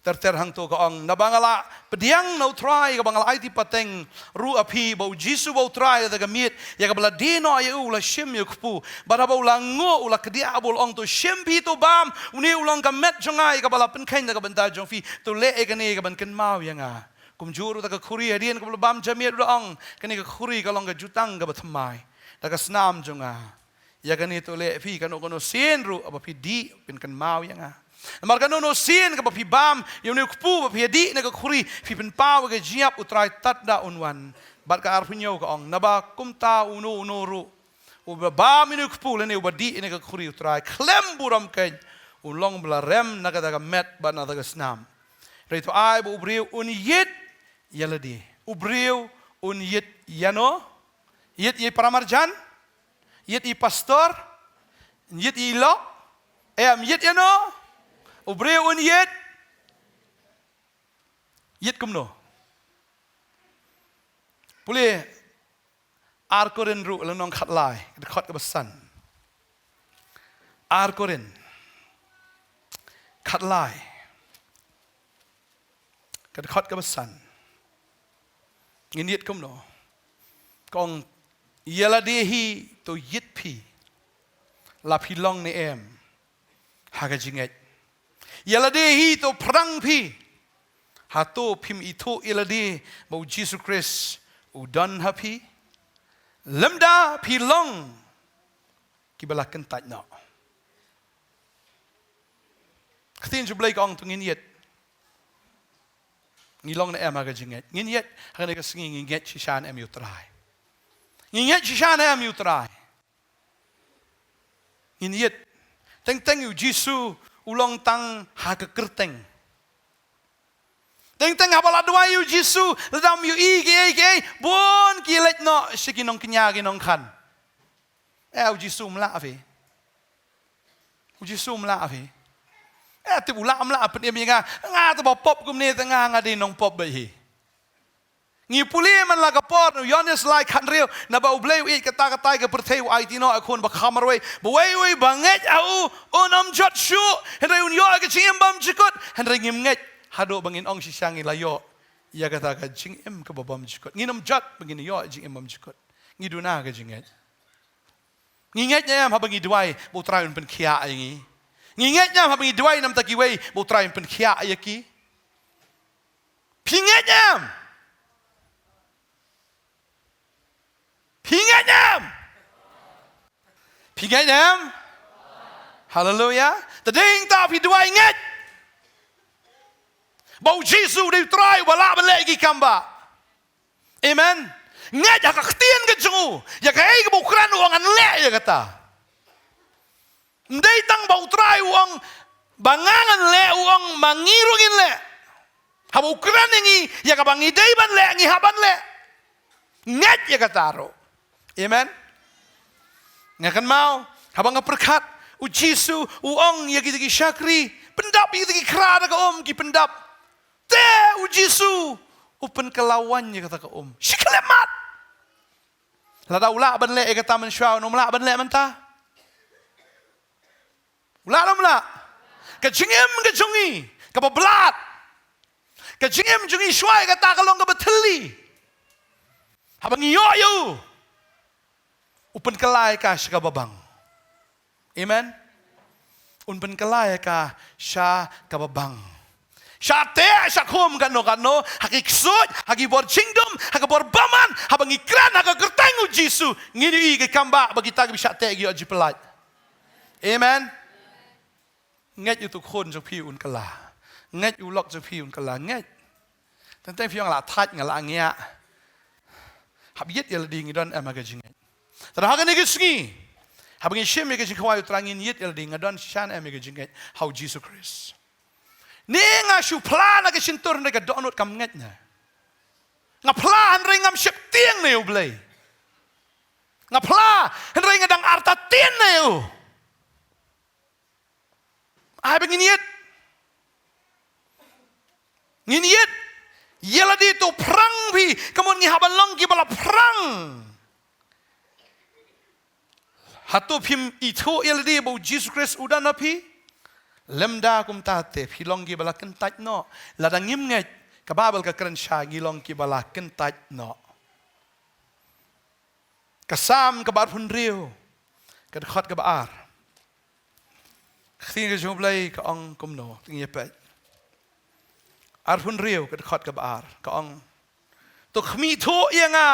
Ter ter hangto ka ong, naba nga la pdiang na U Trai kaba nga la aiti pateng ruh ha phi, ba U Jisu ba U Trai da ka miet, ïa kaba la die noh ïa u, u la shim ïa u kpu. Bad haba u la nguh, u la kdiah bad u la ong, to shim phi, to bam, une u long ka met jong nga ïa kaba la pynkheiñ na ka bynta jong phi. To leh ïa kane ïa kaban kynmaw ïa nga. Kumjuh ruh da ka khuri hadien kaba la bam jamiet u la ong, kane ka khuri ka long ka jutang kaba thymmai da ka snam jong nga. Ïa kane to leh phi kano kano sien ruh ba phi dih, phin kynmaw ïa nga. Namar kano kano sien kaba phi bam ïa une u kpu ba phi dih na ka khuri, phi pynpaw ïa ka jingïap, U Trai tad da un wan. Bad ka arphew hynñiew ka ong, naba kumta uno uno ruh uba bam ïa une u kpu lane uba dih ïa une ka khuri U Trai khlem burom keiñ, u long ba la rem na kata ka met bad na kata ka snam. Hynrei to ai ba u briew un ïit ïa lade. U briew un ïit ïano? Ïit ïa i paramarjan? Ïit ïa i pastor? Ïit ïa i lok? Em, ïit ïano? U briew un ïit. Ïit kumno? Pule Ar Korinth ruh lynnong khatlai, ka dkhot kaba san. Ar Korinth khatlai, ka dkhot kaba san. Ngin ïit kumno? Ka ong, ïa lade hi to ïit phi, la phi long ne em ha ka jingngeit. Ïa lade hi to phrang phi, hato phim ithuh ïa lade ba U Jisu Khrist u don ha phi? Lymda phi long kiba la kyntait noh. Ka ktien jong U Blei ka ong to ngin ïit. Ngi long ne em ha ka jingngeit? Ngin ïit ha kane ka sngi, ngi ngeit shisha ne em ïa U Trai? Ngi ngeit shisha ne em ïa U Trai? Ngin ïit. Teng teng U Jisu u long tang ha ka kyrteng. Teng teng haba la duwai ïa U Jisu, lada ym ïohi kiei kiei, bun ki leit noh sha ki nongkñia ki nongkhan. Eh, U Jisu um lah phi. U Jisu um lah phi. Eh, tip u lah um lah pynim ïa nga. Nga te ba pop kumne te nga, nga dei nongpop beit hi. Ngi pule man la ka por, Ïoannis lai khathynriew, naba U Blei u ïeit katta katta ïa ka pyrthei, u aiti noh ïa u Khun ba kham marwei, ba uwei uwei ba ngeit ha u un ym jot shuh, hynrei un ïoh ïa ka jingim bymjukut. Hynrei ngim ngeit haduh ba ngin ong shisha ngi la ïoh ïa kata ka jingim kaba bymjukut. Ngin ym jot ba ngin ïoh ïa ka jingim bymjukut. Ngi duna ka jingngeit. Ngi ngeit ne em haba ngi duwai ba U Trai un pynkhiah ïa ngi? Ngi ngeit ne em haba ngi duwai namar kiwei ba U Trai un pynkhiah ïa ki? Phi ngeit ne em? Phi ngeit ne em? Phi ngeit ne em? Haleluia. Te dei hangta phi duwai ngeit ba U Jisu u dei U Trai uba lah ban leh ïa ki kam ba. Amen. Ngeit ha ka ktien ka jong u, ïa kaei kaba u kren u ong ngan leh ïa kata. Ym dei tang ba U Trai u ong ba nga ngan leh, u ong ma ngi ruh ngin leh. Haba u kren ïa ngi, ïa kaba ngi dei ban leh, ngi hap ban leh. Ngeit ïa kata ruh. Amen. Nga kynmaw, haba nga pyrkhat, u Jisu u ong ïa kita ki shakri, pyndap ïa kita ki khra da ka um, ki pyndap. Te u Jisu u pynkylla waiñ ïa kata ka um. Shi khyllipmat. Lada u lah ban leh ïa kata mynshuwa, un ym lah ban leh mynta? U lah ne ym lah? Ka jingim ka jong ngi kaba blat, ka jingim jong ngi shuwa ïa kata ka long kaba thylli. Haba ngi ïoh ïa u, u pynkylla ïa ka sha kaba bang. Amen. Un pynkylla ïa ka sha kaba bang. Sha teh sha khum kano kano, ha ki ksuid, ha ki bor jingdum, ha ka bor bymman, haba ngi kren ha ka kyrteng u Jisu, ngin ïohi ka kam ba, ba kita kiba shah teh ki ïoh jingpyllait. Amen. Ngeit ïa utu u khun jong phi un kylla. Ngeit ïa u lok jong phi un kylla. Ngeit. Teng teng phi ong la thait nga la ngiah. Hap ïit ïa lade ngi don em ha ka jingngeit. Te ha kane ka sngi, haba ngi shim ïa ka jingkhawai u Trai ngin ïit ïa lade nga don shisha ne em ïa ka jingngeit ha u Jisu Khrist. Ne nga shu phla na ka shyntur hynrei ka dohnud kam ngeit ne. Nga phla hynrei ngam sheptieng ne ïa u Blei. Nga phla hynrei nga dang artatien ne ïa u. Ai ba ngin ïit. Ngin ïit ïa lade, to phrang phi, ka mut ngi hap ban long kiba la phrang. Hato phim ithuh ïa lade ba u Jisu Khrist u don ha phi? Lymda kumta te phi long kiba la kyntait noh. Lada ngim ngeit, ka Baibl ka kren shai ngi long kiba la kyntait noh. Ka Salm kaba arphew hynriew, ka dkhot kaba ar. Ka ktien ka jong u Blei ka ong kumno, to ngin ïa peit. Arphew hynriew, ka dkhot kaba ar, ka ong: To khmih thuh ïa nga,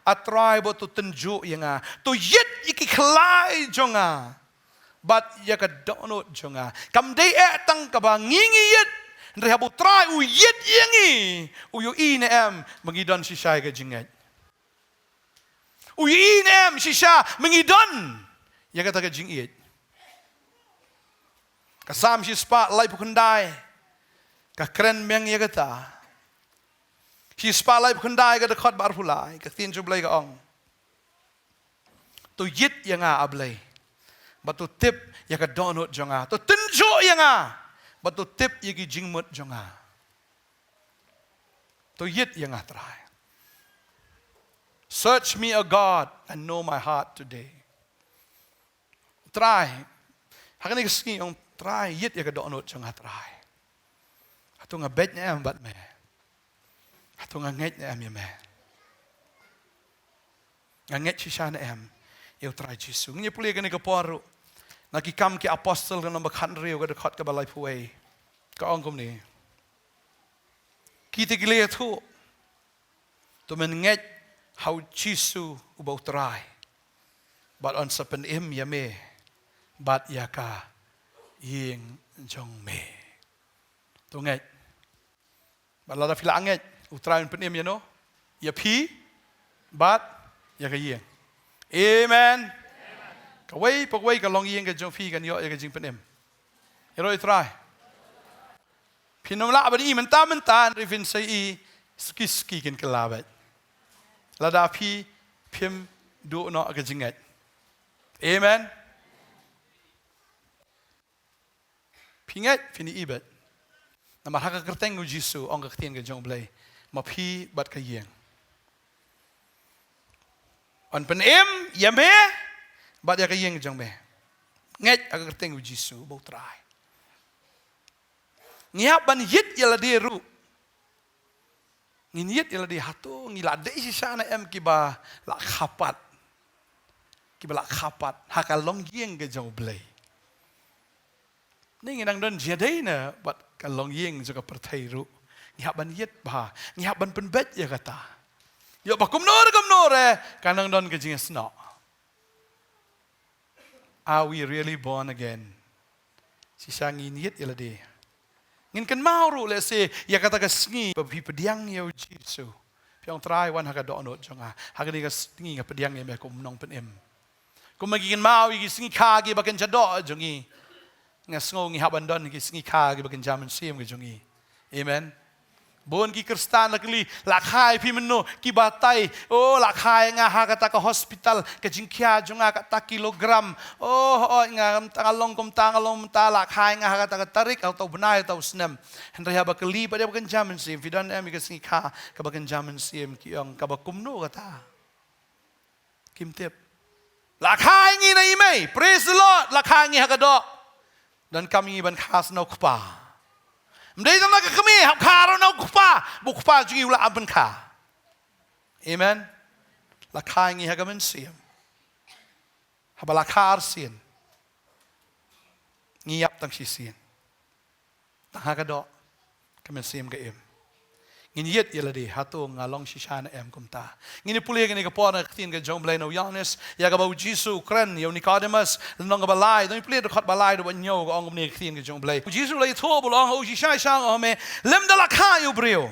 A Trai, bad to tynjuh ïa nga. To ïit ïa ki khlai jong nga bad ïa ka dohnud jong nga. Kam dei eh tang kaba ngi ngi ïit, hynrei haba u Trai u ïit ïa ngi, u ïohi ne em ba ngi don shisha ïa ka jingngeit? U ïohi ne em shisha ba ngi don ïa kata ka jingïeit? Ka Salm shispah laiphew khyndai ka kren biang ïa kata. Shispah laiphew khyndai, ka dkhot ba arphew lai, ka ktien jong u Blei ka ong: To ïit ïa nga, A Blei, bad to tip ïa ka dohnud jong nga. To tynjuh ïa nga bad to tip ïa ki jingmut jong nga. To ïit ïa nga, Trai. Search me, O God, and know my heart today. Trai, ha kane ka sngi ong, Trai, ïit ïa ka dohnud jong nga, Trai. Hato nga beit ne em bad me? Hato nga ngeit ne em ïa me? Nga ngeit shisha ne em ïa u Trai Jisu? Ngin ïa pule kane ka por ruh na Ki Kam ki Apostol, ka nombar khathynriew, ka dkhot kaba laiphew wei. Ka ong kumne: Kita ki la ïathuh, to men ngeit ha u Jisu uba u Trai, bad yn sa pynim ïa me bad ïa ka ïing jong me. To ngeit. Bad lada phi la ngeit, u Trai un pynim ïano? Ïa phi bad ïa ka ïing. Amen. Kawei pa kawei ka longïing ka jong phi kan ïoh ïa ka jingpynim. Ïaroh ïa u Trai. Phin ym lah ban i mynta mynta, hynrei phin sa i suki suki, kin kylla beit, lada phi phim duh noh ka jingngeit. Amen. Phi ngeit, phin i beit. Namar ha ka kyrteng u Jisu, ong ka ktien ka jong u Blei, ma phi bad ka ïing, yn pynim ïa me bad ïa ka ïing jong me. Ngeit ha ka kyrteng u Jisu uba u Trai. Ngi hap ban ïit ïa lade ruh. Ngin ïit ïa lade, hato ngi la dei shisha ne em kiba la kha pat, kiba la kha pat ha ka longïing ka jong u Blei? Ne ngi nang don jingïadei na bad ka longïing jong ka pyrthei ruh? Ngi hap ban ïit bha, ngi hap ban pynbeit ïa kata. Ïoh ba kumno re kumno re ka nang don ka jingïasnoh. Are we really born again? Shisha ngin ïit ïa lade. Ngin kynmaw ruh lehse ïa kata ka sngi ba phi pdiang ïa u Jisu. Phi ong, Trai, wan ha ka dohnud jong nga. Ha kane ka sngi nga pdiang ïa me kum u nongpynim. Kumba ngi kynmaw ïa ki sngi kha kiba kynja doh jong ngi, nga sngew ngi hap ban don ki sngi kha kiba kynja mynsiem ka jong ngi. Amen. Bun ki Khristan la kylli, la kha ïa phi mynno, ki batai, oh, la kha ïa nga ha kata ka hospital, ka jingkhia jong nga kata kilogram, oh, oh, nga, nga long kumta, nga long kumta, la kha ïa nga ha kata ka tarik, ha uta u bnai, ha uta u snem. Hynrei haba kylli pat ïa ba kynja mynsiem, phi don em ïa ka sngi kha, kaba kynja mynsiem ki ong, kaba kumno kata. Kim tip. La kha ïa ngi na i mei. Praise the Lord. La kha ïa ngi ha ka doh. Donkam ïa ngi ban kha sha u kpa. Ym dei tang na ka kmie, hap kha ruh na u kpa. Ba u kpa jong ngi u lah ban kha. Amen. La kha ïa ngi ha ka mynsiem. Haba la kha arsien, ngi ïap tang shisien. Tang ha ka doh, ka mynsiem ka im. Ngin ïit ïa lade, hato nga long shisha ne em kumta. Ngin ïa pule kane ka por na ka ktien ka jong U Blei na u Ïoannis, ïa kaba u Jisu u kren ïa u Nicodemus, lynnong kaba lai, dang pule dkhot ba lai, dkhot ba hynñiew, ka ong kumne ka ktien ka jong U Blei. U Jisu u la ïathuh bad u la ong ha u, shisha shisha nga ong ha me, lymda la kha ïa u briew.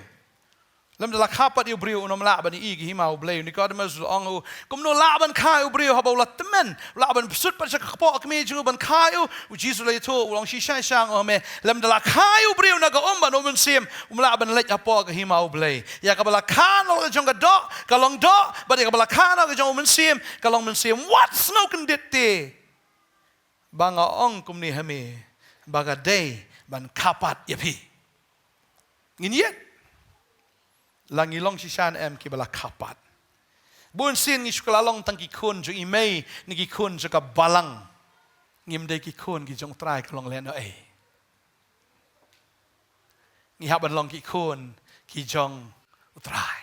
Lymda la kha pat ïa u briew un ym lah ban ïohi ïa ka hima U Blei. U Nicodemus u la ong ha u, kumno lah ban kha ïa u briew haba u la tymmen, u lah ban pyrshut pat sha ka kpoh kmie jong u ban kha ïa u. U Jisu u la ïathuh, u la ong shisha shisha nga ong ha me, lymda la kha ïa u briew na ka um bad na u mynsiem, um lah ban leit hapoh ka hima U Blei. Ïa kaba la kha na ka jong ka doh, ka long doh, bad ïa kaba la kha na ka jong u mynsiem, ka long mynsiem. Wat sngew kyndit te ba nga ong kumne ha me, ba ka dei ban kha pat ïa phi. Ngin ïit. La ngi long shisha ne em kiba la kha pat. Bun sien ngi shu kylla long tang ki khun jong i mei, ne ki khun jong ka balang. Ngim dei ki khun ki jong u Trai, ka long lehnohei. Ngi hap ban long ki khun ki jong u Trai.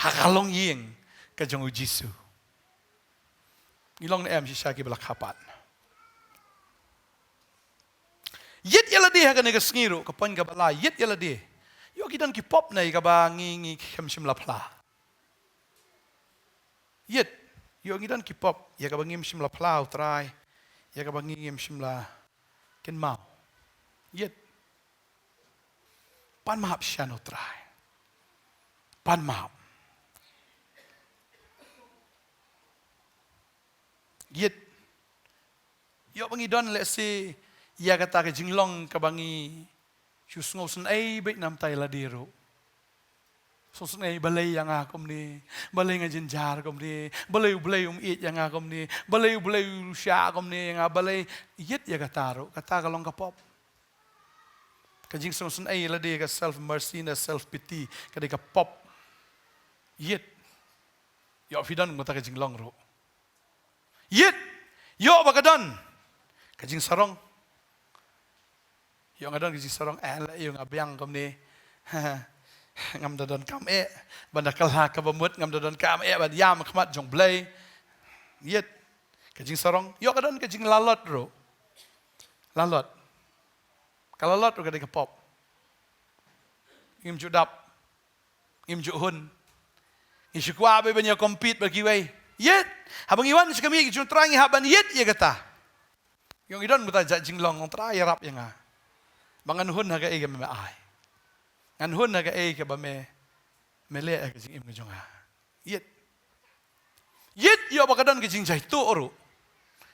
Ha ka longïing ka jong u Jisu. Ngi long ne em shisha kiba la kha pat. Ïit ïa lade ha kane ka sngi ruh, ka point kaba lai, ïit ïa lade. Ïoh ki don ki pop ne ïa kaba ngi, ngi khlem shym la phla. Ïit, ïoh ngi don ki pop, ïa kaba ngim shym la phla u Trai, ïa kaba ngi ngim shym la kynmaw. Ïit. Pan map sha u Trai. Pan map. Ïit. Ïoh ba ngi don lehse ïa kata ka jinglong kaba ngi shu sngewsynei beit namar ïa lade ruh. Sngewsynei balei ïa nga kumne, balei nga jynjar kumne, balei U Blei um ïeit ïa nga kumne, balei U Blei u shah kumne ïa nga, balei, ïit ïa kata ruh, kata ka long ka pop. Ka jingsngewsynei ïa lade, ka self mercy ne self pity, ka dei ka pop. Ïit. Ïoh phi don kumta ka jinglong ruh. Ïit. Ïoh ba ka don ka jingsarong. Ïoh nga don ka jingsarong, eh, la ïoh nga biang kumne. Ngam da donkam eh ban da kylla kaba mut, ngam da donkam eh ban ïam ha khmat jong U Blei. Ïit. Ka jingsarong. Ïoh ka don ka jinglalot ruh. Lalot. Ka lalot ruh ka dei ka pop. Ngim ju dap. Ngim ju hun. Ngi shu kwah beit ban ïa compete bad kiwei. Ïit. Haba ngi wan sha ka miej ka jong u Trai ngi hap ban ïit ïa kata. Ïoh ngi don kumta jait jinglong, u Trai ïarap ïa nga. Ba ngan hun ha kaei kaba me ai. Ngan hun ha kaei kaba me, me leh ha ka jingim ka jong nga. Ïit. Ïit, ïoh ba ka don ka jingjaituh ruh.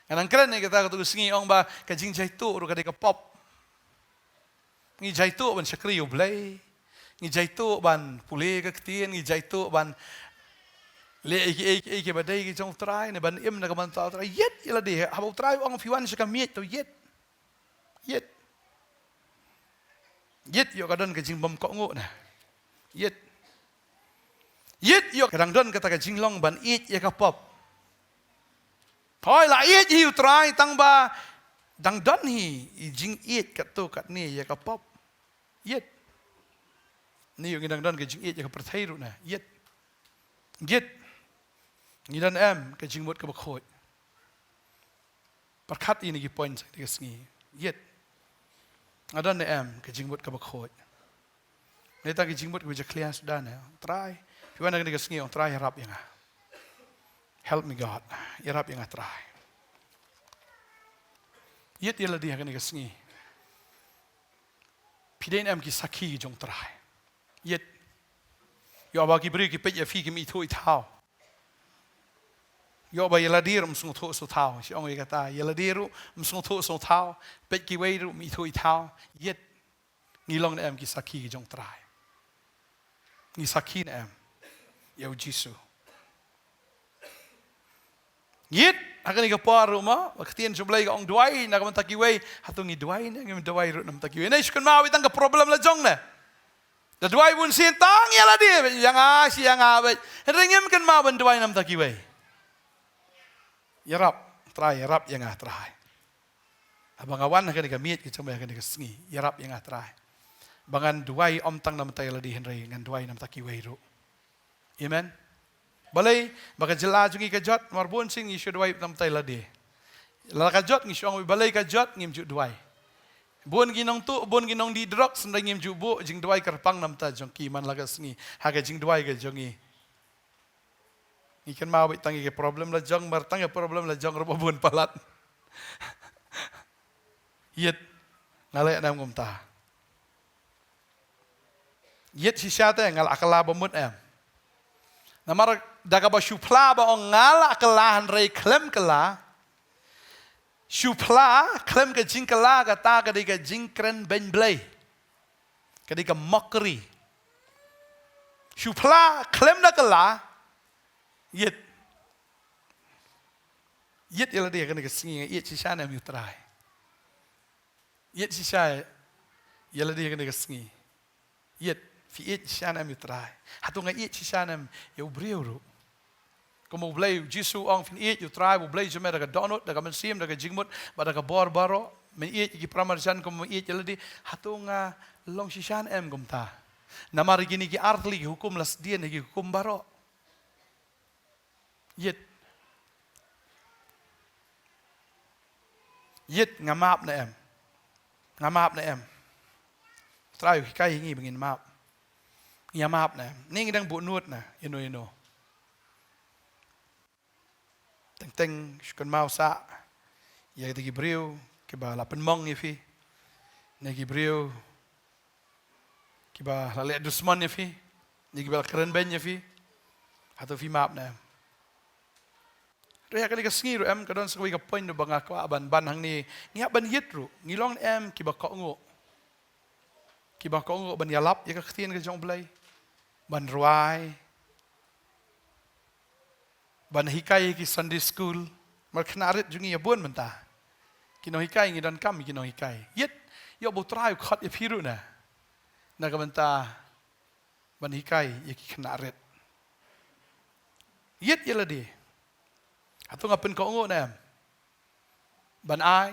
Nga nang kren ïa kata katto ka sngi, ong ba ka jingjaituh ruh ka dei ka pop. Ngi jaituh ban shakri U Blei. Ngi jaituh ban pule ka ktien, ngi jaituh ban leh ei ei ei kiba dei ki jong u Trai, ne ban im na ka bynta u Trai. Ïit ïa lade, haba u Trai u ong phi wan sha ka miej, to ïit. Ïit. Ïit, ïoh ka don ka jingbym kohnguh na. Ïit. Ïit, ïoh ka dang don kata ka jinglong ban ïeit ïa ka pop. Hooid, la ïeit hi u Trai, tang ba dang don hi i jingïeit katto katne ïa ka pop. Ïit. Ngi ïoh ngi dang don ka jingïeit ïa ka pyrthei ruh na. Ïit. Ïit. Ngi don em ka jingmut kaba khuid. Pyrkhat ïa kine ki point sa kane ka sngi. Ïit. Nga don ne em ka jingmut kaba khuid? Ngi tang ka jingmut kaba jakhlia suda ne. Trai. Phi wan ha kane ka sngi, ong Trai, ïarap ïa nga. Help me God. Ïarap ïa nga Trai. Ïit ïa lade ha kane ka sngi. Phi dei ne em ki sakhi ki jong Trai? Ïit. Ïoh ba ki briew ki peit ïa phi kim ithuh ithaw. Ïoh ba ïa lade ruh ym sngewthuh sngewthaw. Shi ong ïa kata, ïa lade ruh ym sngewthuh sngewthaw. Peit kiwei ruh ym ithuh ithaw. Ïit. Ngi long ne em ki sakhi ki jong Trai? Ngi sakhi ne em ïa u Jisu? Ngeit ha kane ka por ruh mo, ba ka ktien jong U Blei ka ong duwai na ka bynta kiwei. Hato ngi duwai ne, ngim duwai ruh na bynta kiwei? Ne, shu kynmaw beit tang ka problem la jong ne. Da duwai bun sien tang ïa lade beit, ïa nga shi ïa nga beit. Hynrei ngim kynmaw ban duwai na bynta kiwei. Ïarap, Trai, ïarap ïa nga, Trai. Haba nga wan ha kane ka miej ka jong me ha kane ka sngi, ïarap ïa nga, Trai, ba ngan duwai ym tang na bynta ïa lade hynrei ngan duwai na bynta kiwei ruh. Amen. Balei? Ba ka jylla jong ngi ka jot, namar bun sien ngi shu duwai na bynta ïa lade. Lada ka jot ngi shu ong balei ka jot, ngim ju duwai. Bun ki nongtuh, bun ki nongdih drugs, hynrei ngim ju buh jingduwai kyrpang na bynta jong ki man la ka sngi ha ka jingduwai ka jong ngi. Ngi kynmaw beit tang ïa ka problem la jong, namar tang ïa ka problem la jong ruh ba bun palat. Ïeit, nga leh ne em kumta? Ïeit shisha te, nga la kylla ba mut em? Namar da kaba shu phla ba ong nga la kylla hynrei khlem kylla. Shu phla khlem ka jingkylla kata ka dei ka jingkren beiñ Blei. Ka dei ka mockery. Shu phla khlem da kylla. Ïeit. Ïeit ïa lade ha kane ka sngi, nga ïeit shisha ne em ïa u Trai? Ïeit shisha ïa lade ha kane ka sngi? Ïeit, phi ïeit shisha ne em ïa u Trai? Hato nga ïeit shisha ne em ïa u briew ruh? Kum U Blei, U Jisu u ong, phin ïeit ïa u Trai U Blei jong me da ka dohnud, da ka mynsiem, da ka jingmut bad da ka bor baroh. Men ïeit ïa ki paramarjan kum men ïeit ïa lade. Hato nga long shisha ne em kumta? Namar ïa kine ki artylli ki hukum la sdien ha ki hukum baroh. Ïeit. Ïeit, nga map ne em? Nga map ne em? U Trai u hikai ïa ngi ba ngin map. Ngi ïa map ne em? Ne ngi dang buh nud na ïano ïano? Teng teng shu kynmaw sah ïa kita ki briew kiba la pynmong ïa phi, ne ki briew kiba la leh dusmon ïa phi, ne kiba la kren beiñ ïa phi. Hato phi map ne em? Hynrei ha kane ka sngi ruh em, ka don sa kawei ka point ruh ba nga kwah ban ban hangne. Ngi hap ban ïeit ruh, ngi long ne em kiba kohnguh? Kiba kohnguh ban ïalap ïa ka ktien ka jong U Blei, ban rwai, ban hikai ïa ki Sunday school. Namar khynnah rit jong ngi ïa bun mynta. Ki nonghikai, ngi donkam ki nonghikai. Ïeit, ïoh ba U Trai u khot ïa phi ruh na, na ka bynta ban hikai ïa ki khynnah rit. Ïeit ïa lade. Hato nga pynkohnguh ne em ban ai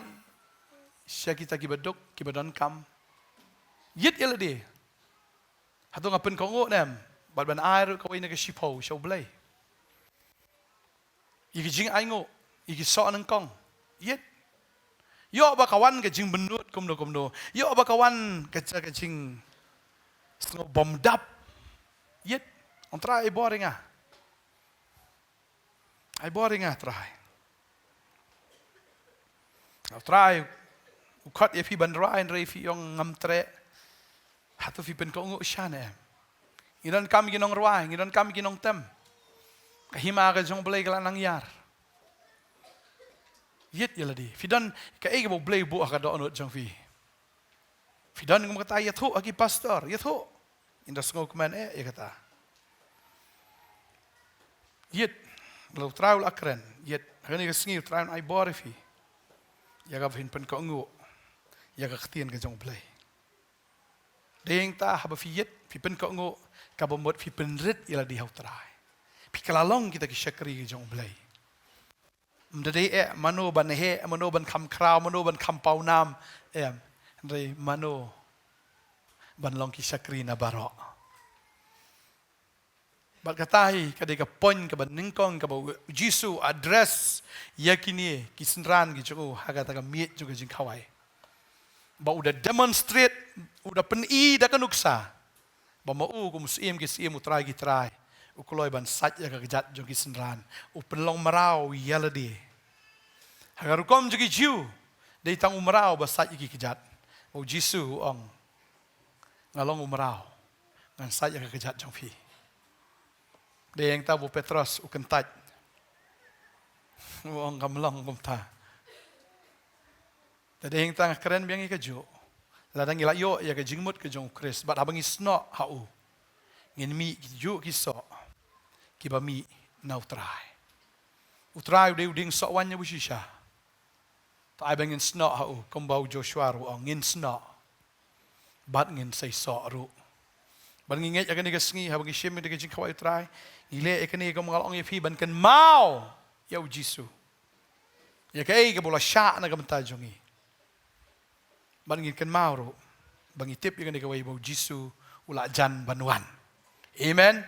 sha kita kiba duk, kiba donkam? Ïeit ïa lade. Hato nga pynkohnguh ne em bad ban ai ruh kawei na ka shiphew sha U Blei ïa ki jingainguh, ïa ki soh nyngkong? Ïeit. Ïoh ba ka wan ka jingbynnud kumno kumno, ïoh ba ka wan ka, ka jingsngew bym dap. Ïeit. Ong Trai, ai bor ïa nga. Ai bor ïa nga, Trai. Ong Trai, u khot ïa phi ban rwai hynrei phi ong ngam treh. Hato phi pynkohnguh shisha ne em? Ngi donkam ki nongrwai, ngi donkam ki nongtem. Ka hima ka jong U Blei ka la nang ïar. Ïeit ïa lade. Phi don kaei kaba U Blei u buh ha ka dohnud jong phi? Phi don kum kata, ïathuh ha ki pastor, ïathuh. Ynda sngewkmen eh ïa kata. Ïeit, la U Trai u la kren. Ïeit, ha kane ka sngi U Trai un ai bor ïa phi ïa kaba phin pynkohnguh ïa ka ktien ka jong U Blei. Dei hangta haba phi ïeit, phi pynkohnguh, kaba mut phi pynrit ïa lade ha U Trai. Phi kylla long kita ki shakri ki jong U Blei. Ym da dei eh mano ban heh, mano ban kham khraw, mano ban kham pawnam, em, hynrei mano ban long ki shakri na baroh. Bad kata hi ka dei ka point kaba nyngkong kaba U Jisu u address ïa kine ki synran ki jong u ha kata ka miej jong ka jingkhawai. Ba u da demonstrate, u da pyni da ka nuksa ba ma u kum u Syiem ki syiem, u Trai ki trai, u kloi ban sait ïa ka kjat jong ki synran, u pynlong mraw ïa lade. Ha ka rukom jong ki Jiw, dei tang u mraw ba sait ïa ki kjat. U Jisu u ong, nga long u mraw, ngan sait ïa ka kjat jong phi. Dei hangta ba u Petros u kyntait, u ong, kam long kumta. Te dei hangta nga kren biang ïa kajuh. Lada ngi la ïoh ïa ka jingmut ka jong u Khrist bad haba ngi snoh ha u, Ngin mih ki juh ki soh kiba mih na U Trai. U Trai u dei u dieng soh wan ïa ba shisha. To ai ba ngin snoh ha u, kumba u Joshua ruh u ong, ngin snoh bad ngin sei soh ruh. Bad ngi ngeit ha kane ka sngi, haba ngi shim ïa ka jingkhawai U Trai, ngi leh ïa kane, kumba nga la ong ïa phi, ban kynmaw ïa U Jisu, ïa kaei kaba u la shah na ka bynta jong ngi. Bad ngin kynmaw ruh ba ngi tip ïa kane kawei, ba U Jisu u la jan ban wan. Amen.